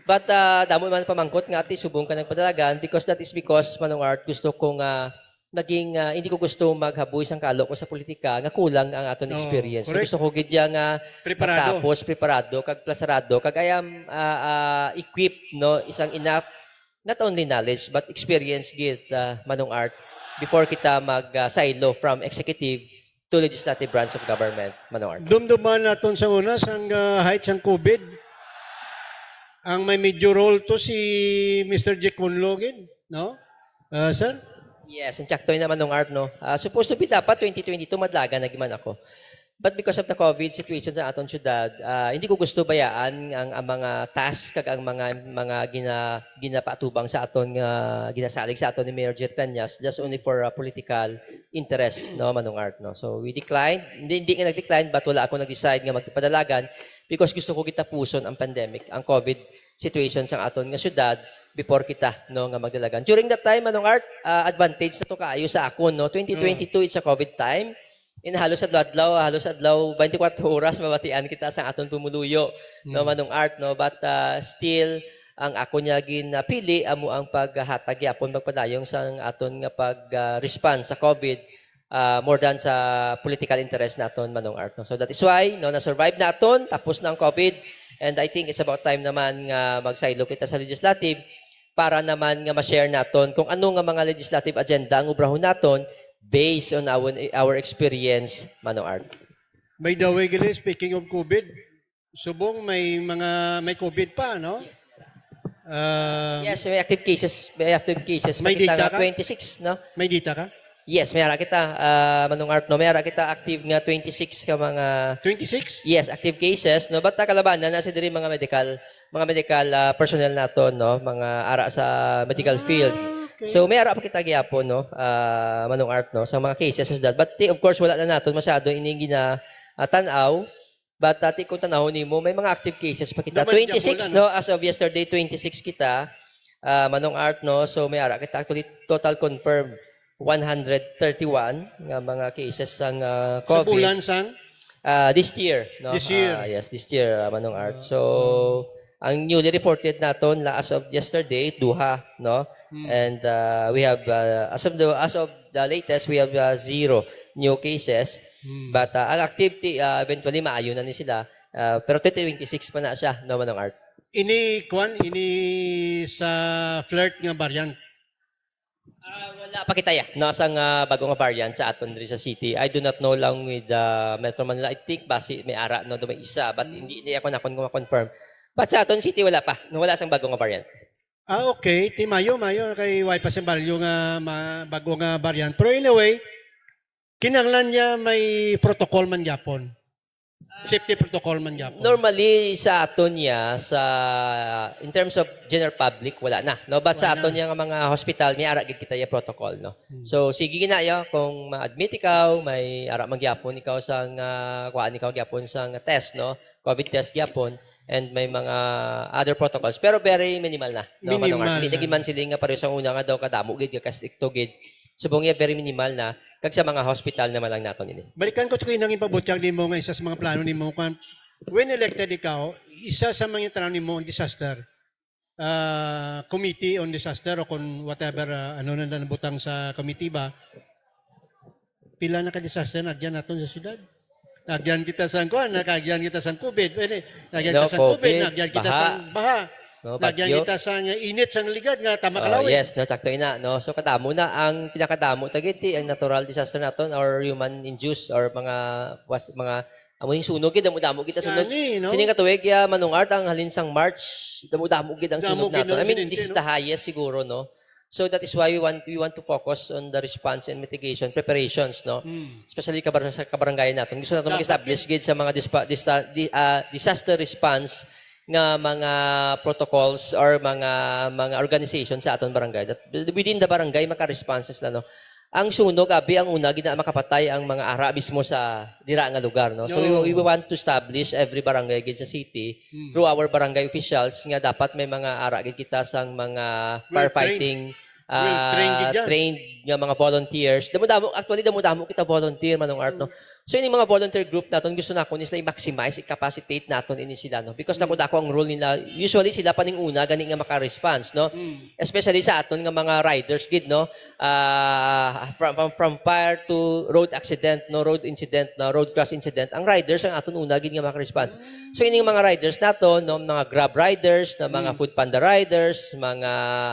But, ah, damo man pamangkot nga ati subong ka nagpadalagan, because that is because, Manong Art, gusto ko nga naging, ah, hindi ko gusto maghaboy sang kalo ko sa politika nga kulang ang aton Oo, experience. So, correct. Gusto ko gid ya nga Preparado. matapos, preparado, kag plasarado, kag I am, ah, ah, equipped, no, isang enough, not only knowledge, but experience gid, ah, Manong Art, before kita mag, ah, silo from executive to legislative branch of government, Manong Art. Dumduman naton sa una, sang, ah, height sang COVID, ang may major role to si Mister Jake Conlo gid, no? Ah, sir? Yes, ang tsakto na, Manong Art, no? Ah, supposed to be dapat twenty twenty-two, madlagan na giman ako. But because of the COVID situation sa aton syudad, ah, hindi ko gusto bayaan ang, ang mga task kag ang mga, mga gina-, ginapatubang sa aton nga, ginasalig sa aton ni Mayor Jerry Treñas just only for, ah, political interest, no, Manong Art, no? So, we declined. Hindi, hindi nga nag-decline, but wala ako nag-decide nga magpadalagan because gusto ko gitapuson ang pandemic, ang COVID situation sa aton nga syudad before kita, no, nga magdalagan. During that time, Manong Art, ah, advantage na to kaayo sa akon, no? Twenty twenty-two, it's a COVID time. In halos adlaw-adlaw, halos adlaw, twenty-four oras, mabatian kita sa aton pumuluyo, no, Mm. Manong Art, no? But, ah, still, ang ako niya ginapili, amo ang paghatag gyapon, magpadayong sa aton nga pag, ah, response sa COVID, ah, more than sa political interest naton, Manong Art, no? So, that is why, no, na-survive naton, tapos na ang COVID, and I think it's about time naman nga magsaylo kita sa legislative para naman nga ma-share naton kung ano nga mga legislative agenda ang obrahon naton based on our, our experience, Manong Art. By the way, gali, speaking of COVID, subong may mga, may COVID pa, no? Um, Yes, may active cases, may active cases pa May kita data nga ka? twenty-six, no? May data ka? Yes, may ara kita, ah, Manong Art, no? May ara kita active nga twenty-six ka mga Twenty-six? Yes, active cases, no? But nakalabanan na si diri mga medical, mga medical, ah, personnel naton, no? Mga ara sa medical Ah, field. Okay. So, may ara pa kita gyapon, no? Ah, Manong Art, no? Sa mga cases sa syudad. But, ti-, of course, wala na naton masyado ining gina, ah, tan-aw. But, ah, ti-, kung tanawon nimo, may mga active cases pa kita. Dapat Twenty-six, diyan wala, no? no? As of yesterday, twenty-six kita. Ah, Manong Art, no? So, may ara kita actually total confirmed one hundred thirty-one nga mga cases sang, ah, Sa COVID. bulan sang? Ah, this year, no? This year. Ah, yes, this year, ah, Manong Art. Ah. So, ang newly reported naton la as of yesterday, duha, no? Hmm. And, ah, we have, ah, as of the, as of The latest, we have uh, zero new cases. Hmm. But uh, ang activity, uh, eventually, maayo na ni sila. Uh, pero twenty twenty-six pa na siya, no, Manong Art? Ini, kwan, ini sa flirt nga variant. Ah, wala pa kita ya, no, sang ah, bago nga variant sa aton diri sa city. I do not know lang with uh, Metro Manila. I think basi may ara, no, do may isa, but hindi niya ako nakon confirm. But sa aton city, wala pa. No, wala sang bago nga variant. Ah, okay. Ti mayo, mayo kay way pa sing balyo nga ma, bago nga variant. Pero anyway, kinahanglan niya may protocol man gyapon. Safety protocol man gyapon. Normally, sa aton niya, sa, in terms of general public, wala na. No? But sa Wala aton na. Niya nga mga hospital, may ara gid kita yung protocol. No? Hmm. So, sige na yo, kung ma-admit ikaw, may ara man gyapon ikaw sang, ah, kuhaan ikaw gyapon sang test, no? COVID test gyapon, and may mga other protocols. Pero very minimal na. No, Manong Art? Minimal Hindi na na. Gid man sila nga pareho sang una nga daw kadamo gid, ka-stricto gid. Subong niya, very minimal na. Kag sa mga hospital naman lang naton ini. Balikan ko to kay nang ipabutyag nimo nga isa sa mga plano nimo kung when elected ikaw, isa sa mga plano nimo ang disaster uh, committee on disaster o kung whatever uh, ano na nabutang sa committee ba. Pila na ka disaster na agyan naton sa syudad? Nagyan kita sang kuan, nakaagyan kita sang COVID. Pwede, nagyan No, kita sang COVID, COVID, nagyan kita baha. sang baha. No, Nagyan bagyo. Kita sang uh, init sang ligad nga tama Oh, kalawin. Yes, no, sakto ina, no. So kadamo na ang pinakadamo ta gid ti ang natural disaster naton or human induced or mga was mga amo yung sunog gid, damo-damo kita sunog. Gani, no? Sining katuig ya Manong Art ang halin sang March, damo-damo gid ang Damo sunog gid naton. ang I mean, this insidente, is no? The highest siguro, no. So that is why we want we want to focus on the response and mitigation preparations, no. Hmm. Especially kabar sa kabarangay naton. Gusto naton Dapat mag-establish gid sa mga dispa, dista, di, ah, disaster response nga mga protocols or mga mga organization sa aton barangay that within the barangay maka-response sila, no. Ang sunog abi ang una gid na makapatay ang mga ara mismo sa dira nga lugar, no. So we, No. we want to establish every barangay gid sa city Hmm. through our barangay officials nga dapat may mga ara gid kita sang mga Well firefighting Well trained ah, gid yan. Trained nga mga volunteers. Damo-damo, actually damo-damo kita volunteer, Manong Art, no. So ini mga volunteer group naton gusto nako ni sila i-maximize, i-capacitate naton ini sila, no. Because Mm. dako-dako ang role nila. Usually sila pa ning una gani nga maka-response, no. Mm. Especially sa aton nga mga riders gid, no. Ah, from, from from fire to road accident, no, road incident, no, road crash incident. Ang riders ang aton una gid nga maka-response. So ining mga riders naton, no, mga Grab riders, na mga Mm. Food Panda riders, mga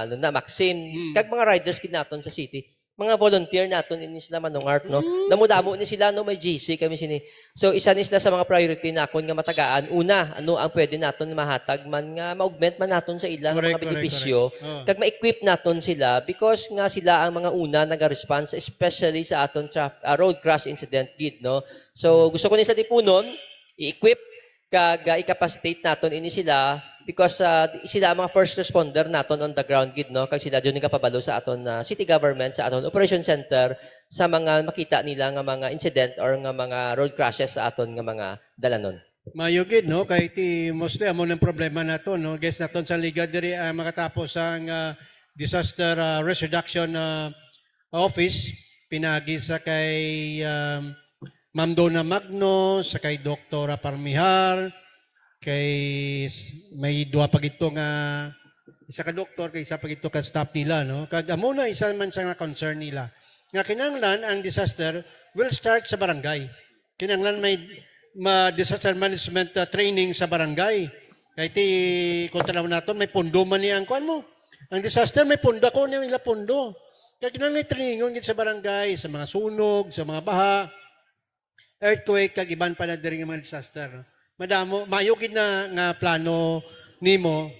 ano na Maxim, Mm. kag mga riders gid naton sa city. Mga volunteer naton ini sila, Manong Art, no. Mm. Damo-damo ni sila, no, may G C kami sini. So isa ni sila sa mga priority nakon nga matagaan. Una, ano ang pwede naton mahatag man nga ma-augment man naton sa ilang Correct, mga correct, benepisyo, correct. Oh. kag ma-equip naton sila because nga sila ang mga una naga-response, especially sa aton traf- ah, road crash incident gid, no. So gusto ko ni sa Tipunon i-equip kag ah, i-capacitate naton ini sila because ah, sila ang mga first responder naton on the ground gid, no, kag sila jud nagapabalo sa aton ah, city government, sa aton operation center, sa mga makita nila nga mga incident or nga mga road crashes sa aton nga mga dalanon. Mayo gid, no, kay ti mostly amo nang problema nato, no. Guess naton sa liga diri ang makatapos ang ah, disaster ah, risk reduction ah, office pinagi sa kay um, Ma'am Donna Magno, sa kay Doktora Parmihar, kay s- may duha pa gito nga isa ka doktor kay isa pa gito ka staff nila, no. Kag amo na isa man sa nga concern nila nga kinahanglan ang disaster will start sa barangay. Kinahanglan may ma disaster management uh, training sa barangay. Kay ti kung tanaw naton may pundo man ni ang kuan mo. Ang disaster may pundo ko ni ila pundo. Kay kinahanglan may trainingon gid sa barangay, sa mga sunog, sa mga baha, earthquake kag iban pa na diri nga mga disaster. No? Madamo, mayo gid na nga plano nimo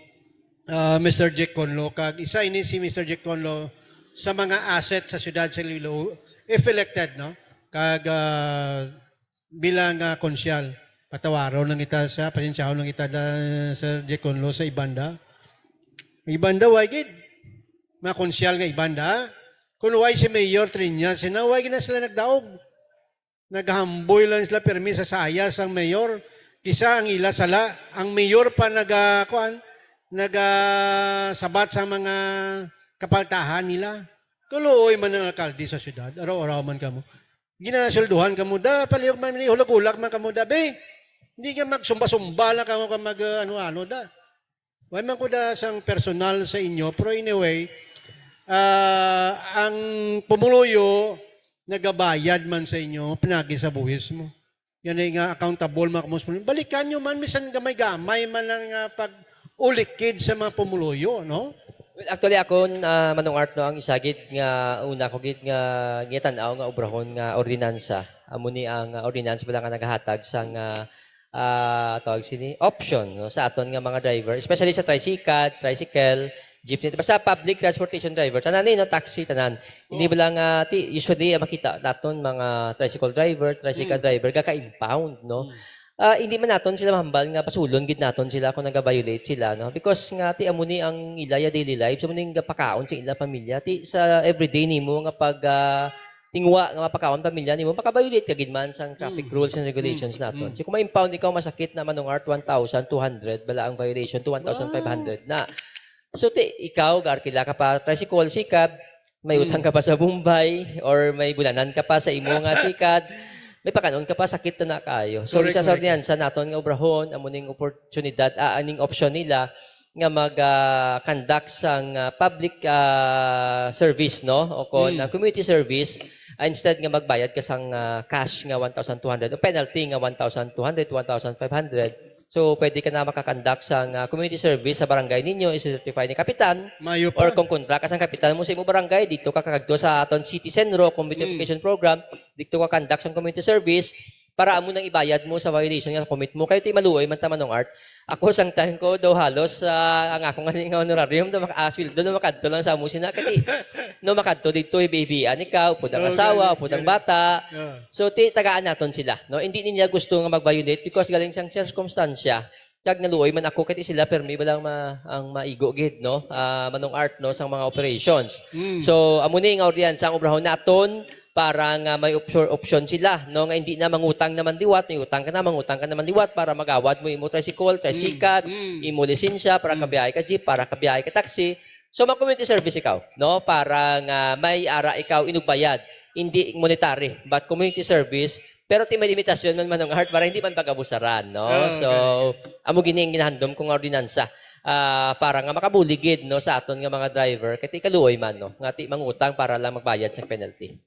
uh, Mister Jack Conlo kag isa ini si Mister Jack Conlo sa mga asset sa siyudad sa Iloilo if elected, no? Kag uh, bilang uh, konsyal, patawaron lang kita sa pasensyahon lang kita da, Sir Jack Conlo sa ibanda. Ibanda way gid. Mga konsyal nga ibanda. Kung way si Mayor Triñas, sina way gid na sila nagdaog. Naghamboy lang sila pirmi sa saya sang mayor. Kisa ang ila sala, ang mayor pa naga kuan, nagasabat sa mga kapaltahan nila. Kaluoy man ang alkalde sa syudad, araw-araw man kamo. Ginasulduhan kamo da, palihog man ni hulog-hulak man kamo da, be. Hindi ka magsumba-sumba lang kamo ka mag uh, ano-ano da. Way man ko da sang personal sa inyo, pero anyway, ah, ang pumuluyo nagabayad man sa inyo, pinagi sa buhis mo. Yan ay nga accountable, mga kamuspon. Balikan nyo man, misan gamay-gamay man ang, ah, pag-ulikid sa mga pumuluyo, no? Well, actually, ako, ah, Manong Art, no, ang isa gid nga una ko gid nga gitanaw nga obrahon nga ordinansa, amo ni ang, ah, ordinansa pala nga nagahatag sang, ah, ah, tawag sini, option, no, sa aton nga mga driver, especially sa tricycad, tricycle, jeepney, basta public transportation driver, tanan ni, no, taxi, tanan. Hindi Oh. ba lang, ah, ti, usually, ah, makita naton mga tricycle driver, tricycle Mm. driver, gaka-impound, no? Mm. Ah, hindi man naton sila mahambal nga pasulon gid naton sila kung naga-violate sila, no? Because nga, ti, amo ni ang ila ya daily life, amo ni ang gapakaon sa ila pamilya. Ti, sa everyday nimo nga pag, ah, tingwa nga mapakaon pamilya nimo, maka-violate ka gid man sang traffic Mm. rules and regulations Mm. naton. Mm. So kung ma-impound ikaw, masakit na, Manong Art, one thousand two hundred bala ang violation to one thousand five hundred na. So ti ikaw, gaarkila ka pa tricycle, sikad, may Mm. utang ka pa sa Bombay, or may bulanan ka pa sa imo nga sikad, may pakanon ka pa, sakit na na kaayo. So Correct, isa sa correct. Ordinansa naton nga obrahon, amo ning oportunidad, ah, aning option nila nga mag, ah, conduct sang, ah, public, ah, service, no? O kon, Mm. ah, community service, ah, instead nga magbayad ka sang, ah, cash nga one thousand two hundred o penalty nga one thousand two hundred, one thousand five hundred. So pwede ka na maka-conduct sang, ah, community service sa barangay ninyo, i-certify ni kapitan. Mayo Or pa. kung kontra ka sang kapitan mo sa imo barangay, dito ka kakadto sa aton City Senro Community Mm. Education Program, dito ka conduct sang community service para amo nang ibayad mo sa violation nga commit mo. Kay ti maluoy man ta, Manong Art. Ako sang time ko daw halos, ah, ang ako nga nga honorarium daw maka-, ah, sweldo daw makadto lang sa amo sina. Kay no makadto dito, hibi-hibian ikaw, upod ang Oo, asawa, gani, upod ang gani. Bata. Ah. So ti tagaan naton sila, no? Hindi nila gusto nga mag-violate because galing sang sirkumstansya. Kag naluoy man ako kay ti sila permi ba lang ma, ang maigo gid, no? Ah, Manong Art, no, sang mga operations. Mm. So amo ni nga ordinansa ang obrahon naton para nga may opsyon, opsyon sila, no, nga hindi na mangutang naman liwat, may utang ka na, mangutang ka naman liwat para magawad mo imo tricycle, tricycad, Mm. imo lisensya para Mm. kabiyahe ka jeep, para kabiyahe ka taxi. So mag-community service ikaw, no, para nga may ara ikaw inugbayad, hindi monetary but community service. Pero ti may limitasyon man, Manong Art, para hindi man pag-abusaran, no? Oo, So amo gini ang ginahandom ko nga ordinansa, ah, para nga makabulig gid, no, sa aton nga mga driver kay ti kaluoy man, no, nga ti mangutang para lang magbayad sa penalty.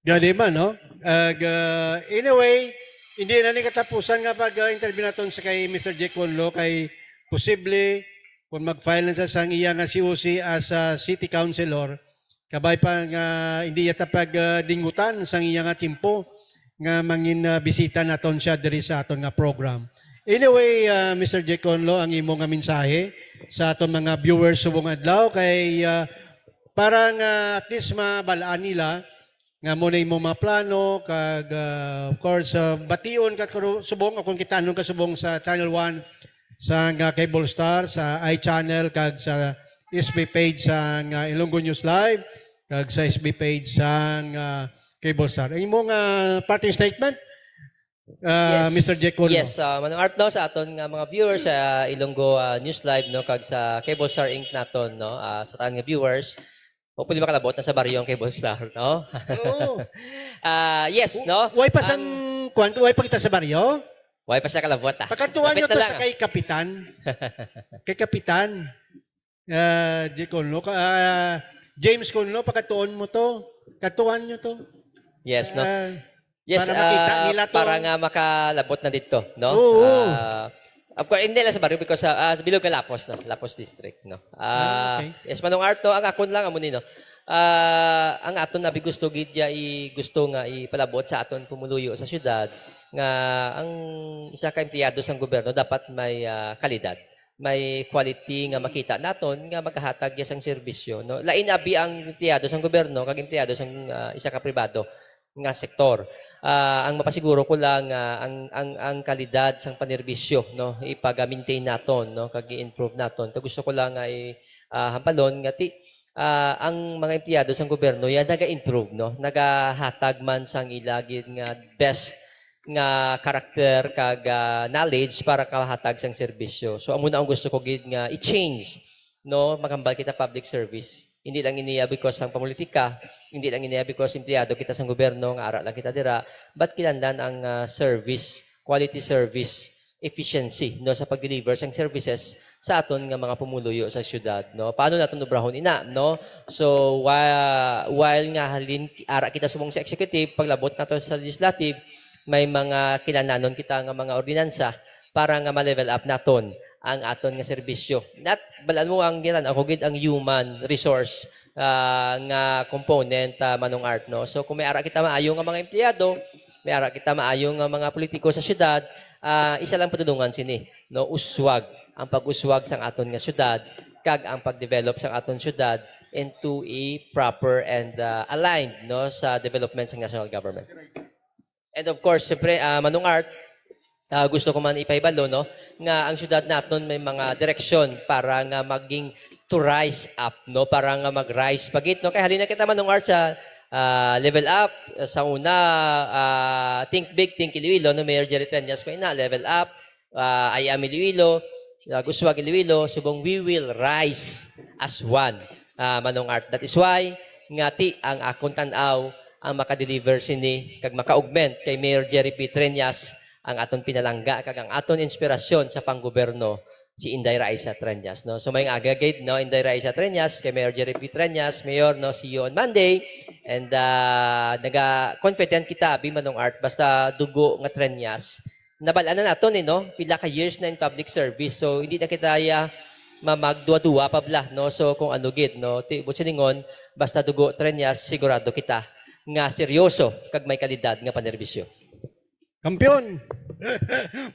Gani man, no? Ag, ah, anyway, hindi na ni katapusan nga pag, ah, interview naton sa kay Mister Jake Conlo kay posible kung mag-file na siya sang iya nga C O C as a city councilor, kabay pa nga hindi yata pag, ah, dinggutan sang iya nga tiyempo nga mangin, ah, bisita naton siya diri sa aton nga program. Anyway, ah, Mister Jake Conlo, ang imo nga mensahe sa aton mga viewers subong adlaw kay, ah, para nga at least mabal-an nila nga mo na imo mga plano kag, ah, of course, ah, bation ka karo-, subong o kung kita-anon ka subong sa Channel One sa nga Cable Star, sa iChannel kag sa S B page sa nga Ilonggo News Live kag sa S B page sa nga Cable Star. Ang imo nga parting statement, ah, Yes. Mister Jake Conlo. Yes, ah, Manong Art, no, sa aton nga mga viewers sa Ilonggo, ah, News Live, no, kag sa Cable Star Inc naton, no, ah, sa tanan nga viewers. Hopefully makalabot na sa baryo ang Cable Star, no? Oo. Ah, yes, no? Way pa sang Ang kwan, way pa kita sa baryo? Way pa sila kalabot, ah. Pakadtuan Lapit nyo na to lang, sa ah. Kay Kapitan. Kay Kapitan. Ah, Jake Conlo, ka-, ah, James Conlo, pakadtuon mo to. Kadtuan nyo to. Yes, no? Ah, Yes, para makita ah, nila to. Para nga makalabot na dito, no? Oo. Ah, of course, hindi lang sa baryo because ah, ah, sa bilog ka Lapos, no? Lapos District, no? Ah, Ah, okay. Yes, Manong Art, no? Ang akon lang amo ni, no? Ah, ang aton abi gusto gid ya i gusto nga ipalabot sa aton pumuluyo sa syudad nga ang isa ka empleyado sang gobyerno dapat may ah, kalidad, may quality nga makita naton nga magahatag ya sang serbisyo, no? Lain abi ang empleyado sang gobyerno kag empleyado sang ah, isa ka pribado nga sektor. Ah, ang mapasiguro ko lang nga ang ang ang kalidad sang panerbisyo, no, ipaga-maintain naton, no, kag i-improve naton. Kag gusto ko lang nga i ah, hambalon nga ti ah, ang mga empleyado sang gobyerno yan naga-improve, no, nagahatag man sang ila gid nga best nga karakter kag ah, knowledge para kahatag sang serbisyo. So amo na ang gusto ko gid nga i-change, no, maghambal kita public service. Hindi lang iniya because sang pamulitika, hindi lang iniya because empleyado kita sang gobyerno nga ara lang kita dira, but kinahanglan ang ah, service, quality service, efficiency, no, sa pag-deliver sang services sa aton nga mga pumuluyo sa syudad, no? Paano naton obrahon ina, no? So, wa-, while nga halin ara kita subong sa executive, paglabot nato sa legislative, may mga kinahanglanon kita nga mga ordinansa para nga ma-level up naton ang aton nga serbisyo. Not, balaan mo ang gitan, ako gid ang human resource, ah, nga component, ah, Manong Art, no? So, kung may ara kita maayo nga mga empleyado, may ara kita maayo nga mga politiko sa syudad, ah, isa lang padulongan sini, no? Uswag, ang pag-uswag sang aton nga syudad kag ang pag-develop sang aton syudad into a proper and, ah, aligned, no, sa development sa national government. And of course, siyempre, ah, Manong Art, ah, gusto ko man ipahibalo, no, nga ang syudad naton may mga direksyon para nga maging to rise up, no, para nga mag-rise pa gid, no. Kay halin na kita, Manong Art, sa, ah, level up. Sa una, ah, think big, think Iloilo, no, Mayor Jerry Treñas ko ina, level up, ah, I am Iloilo, Uswag Iloilo, subong we will rise as one, ah, Manong Art. That is why nga ti ang akon tan-aw ang makadeliver sini kag maka-augment kay Mayor Jerry P. Treñas ang aton pinalangga kag ang aton inspirasyon sa panggobyerno, si Inday Raisa Treñas, no? So, may nga agagid, no, Inday Raisa Treñas, kay Mayor Jerry P. Treñas, Mayor, no, see you on Monday. And, ah, naga-confident kita, abi, Manong Art, basta dugo nga Treñas, nabal-an na naton, eh, no? Pila ka years na in public service. So, hindi na kita ya mamagduwa-duwa pa bala, no? So, kung ano gid, no? Ti-, buot silingon, basta dugo Treñas, sigurado kita nga seryoso kag may kalidad nga panerbisyo. Kampiyon!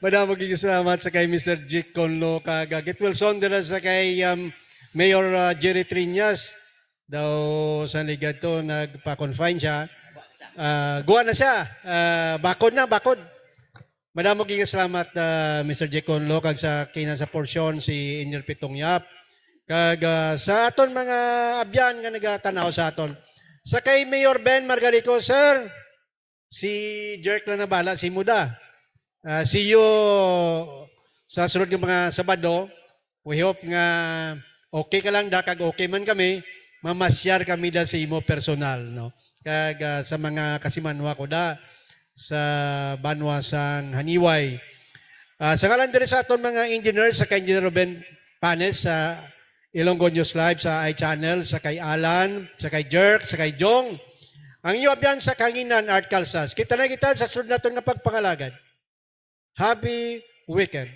Madamo gid salamat sa kay Mister Jake Conlo kag, uh, Get Wilson dira sa kay, um, Mayor, uh, Jerry Treñas. Daw sa ligad to, nagpa-confine siya. Ah, guwa na siya. Ah, bakod na, bakod. Madamo gid salamat, ah, Mister Jake Conlo, kag sa kina sa porsyon si Engineer Pitong Yap. Kag, ah, sa aton mga abyan nga nagatan-aw sa aton. Sa kay Mayor Ben Margarico, sir, si Jerk lang na bala, si Muda. Ah, see you sa sunod nga mga Sabado. We hope nga okay ka lang da, kag okay man kami, mamasyar kami da sa imo personal, no? Kag, ah, sa mga kasimanwa ko da sa banwa sang Haniway. Ah, sa ngalan diri sa aton mga engineers, sa kay Engineer Ruben Panes sa Ilonggo News Live, sa iChannel, sa kay Alan, sa kay Jerk, sa kay Jong, ang inyo abyan sa Kanginan, Art Calzas. Kita na kita sa sunod naton nga pagpangalagad. Happy weekend.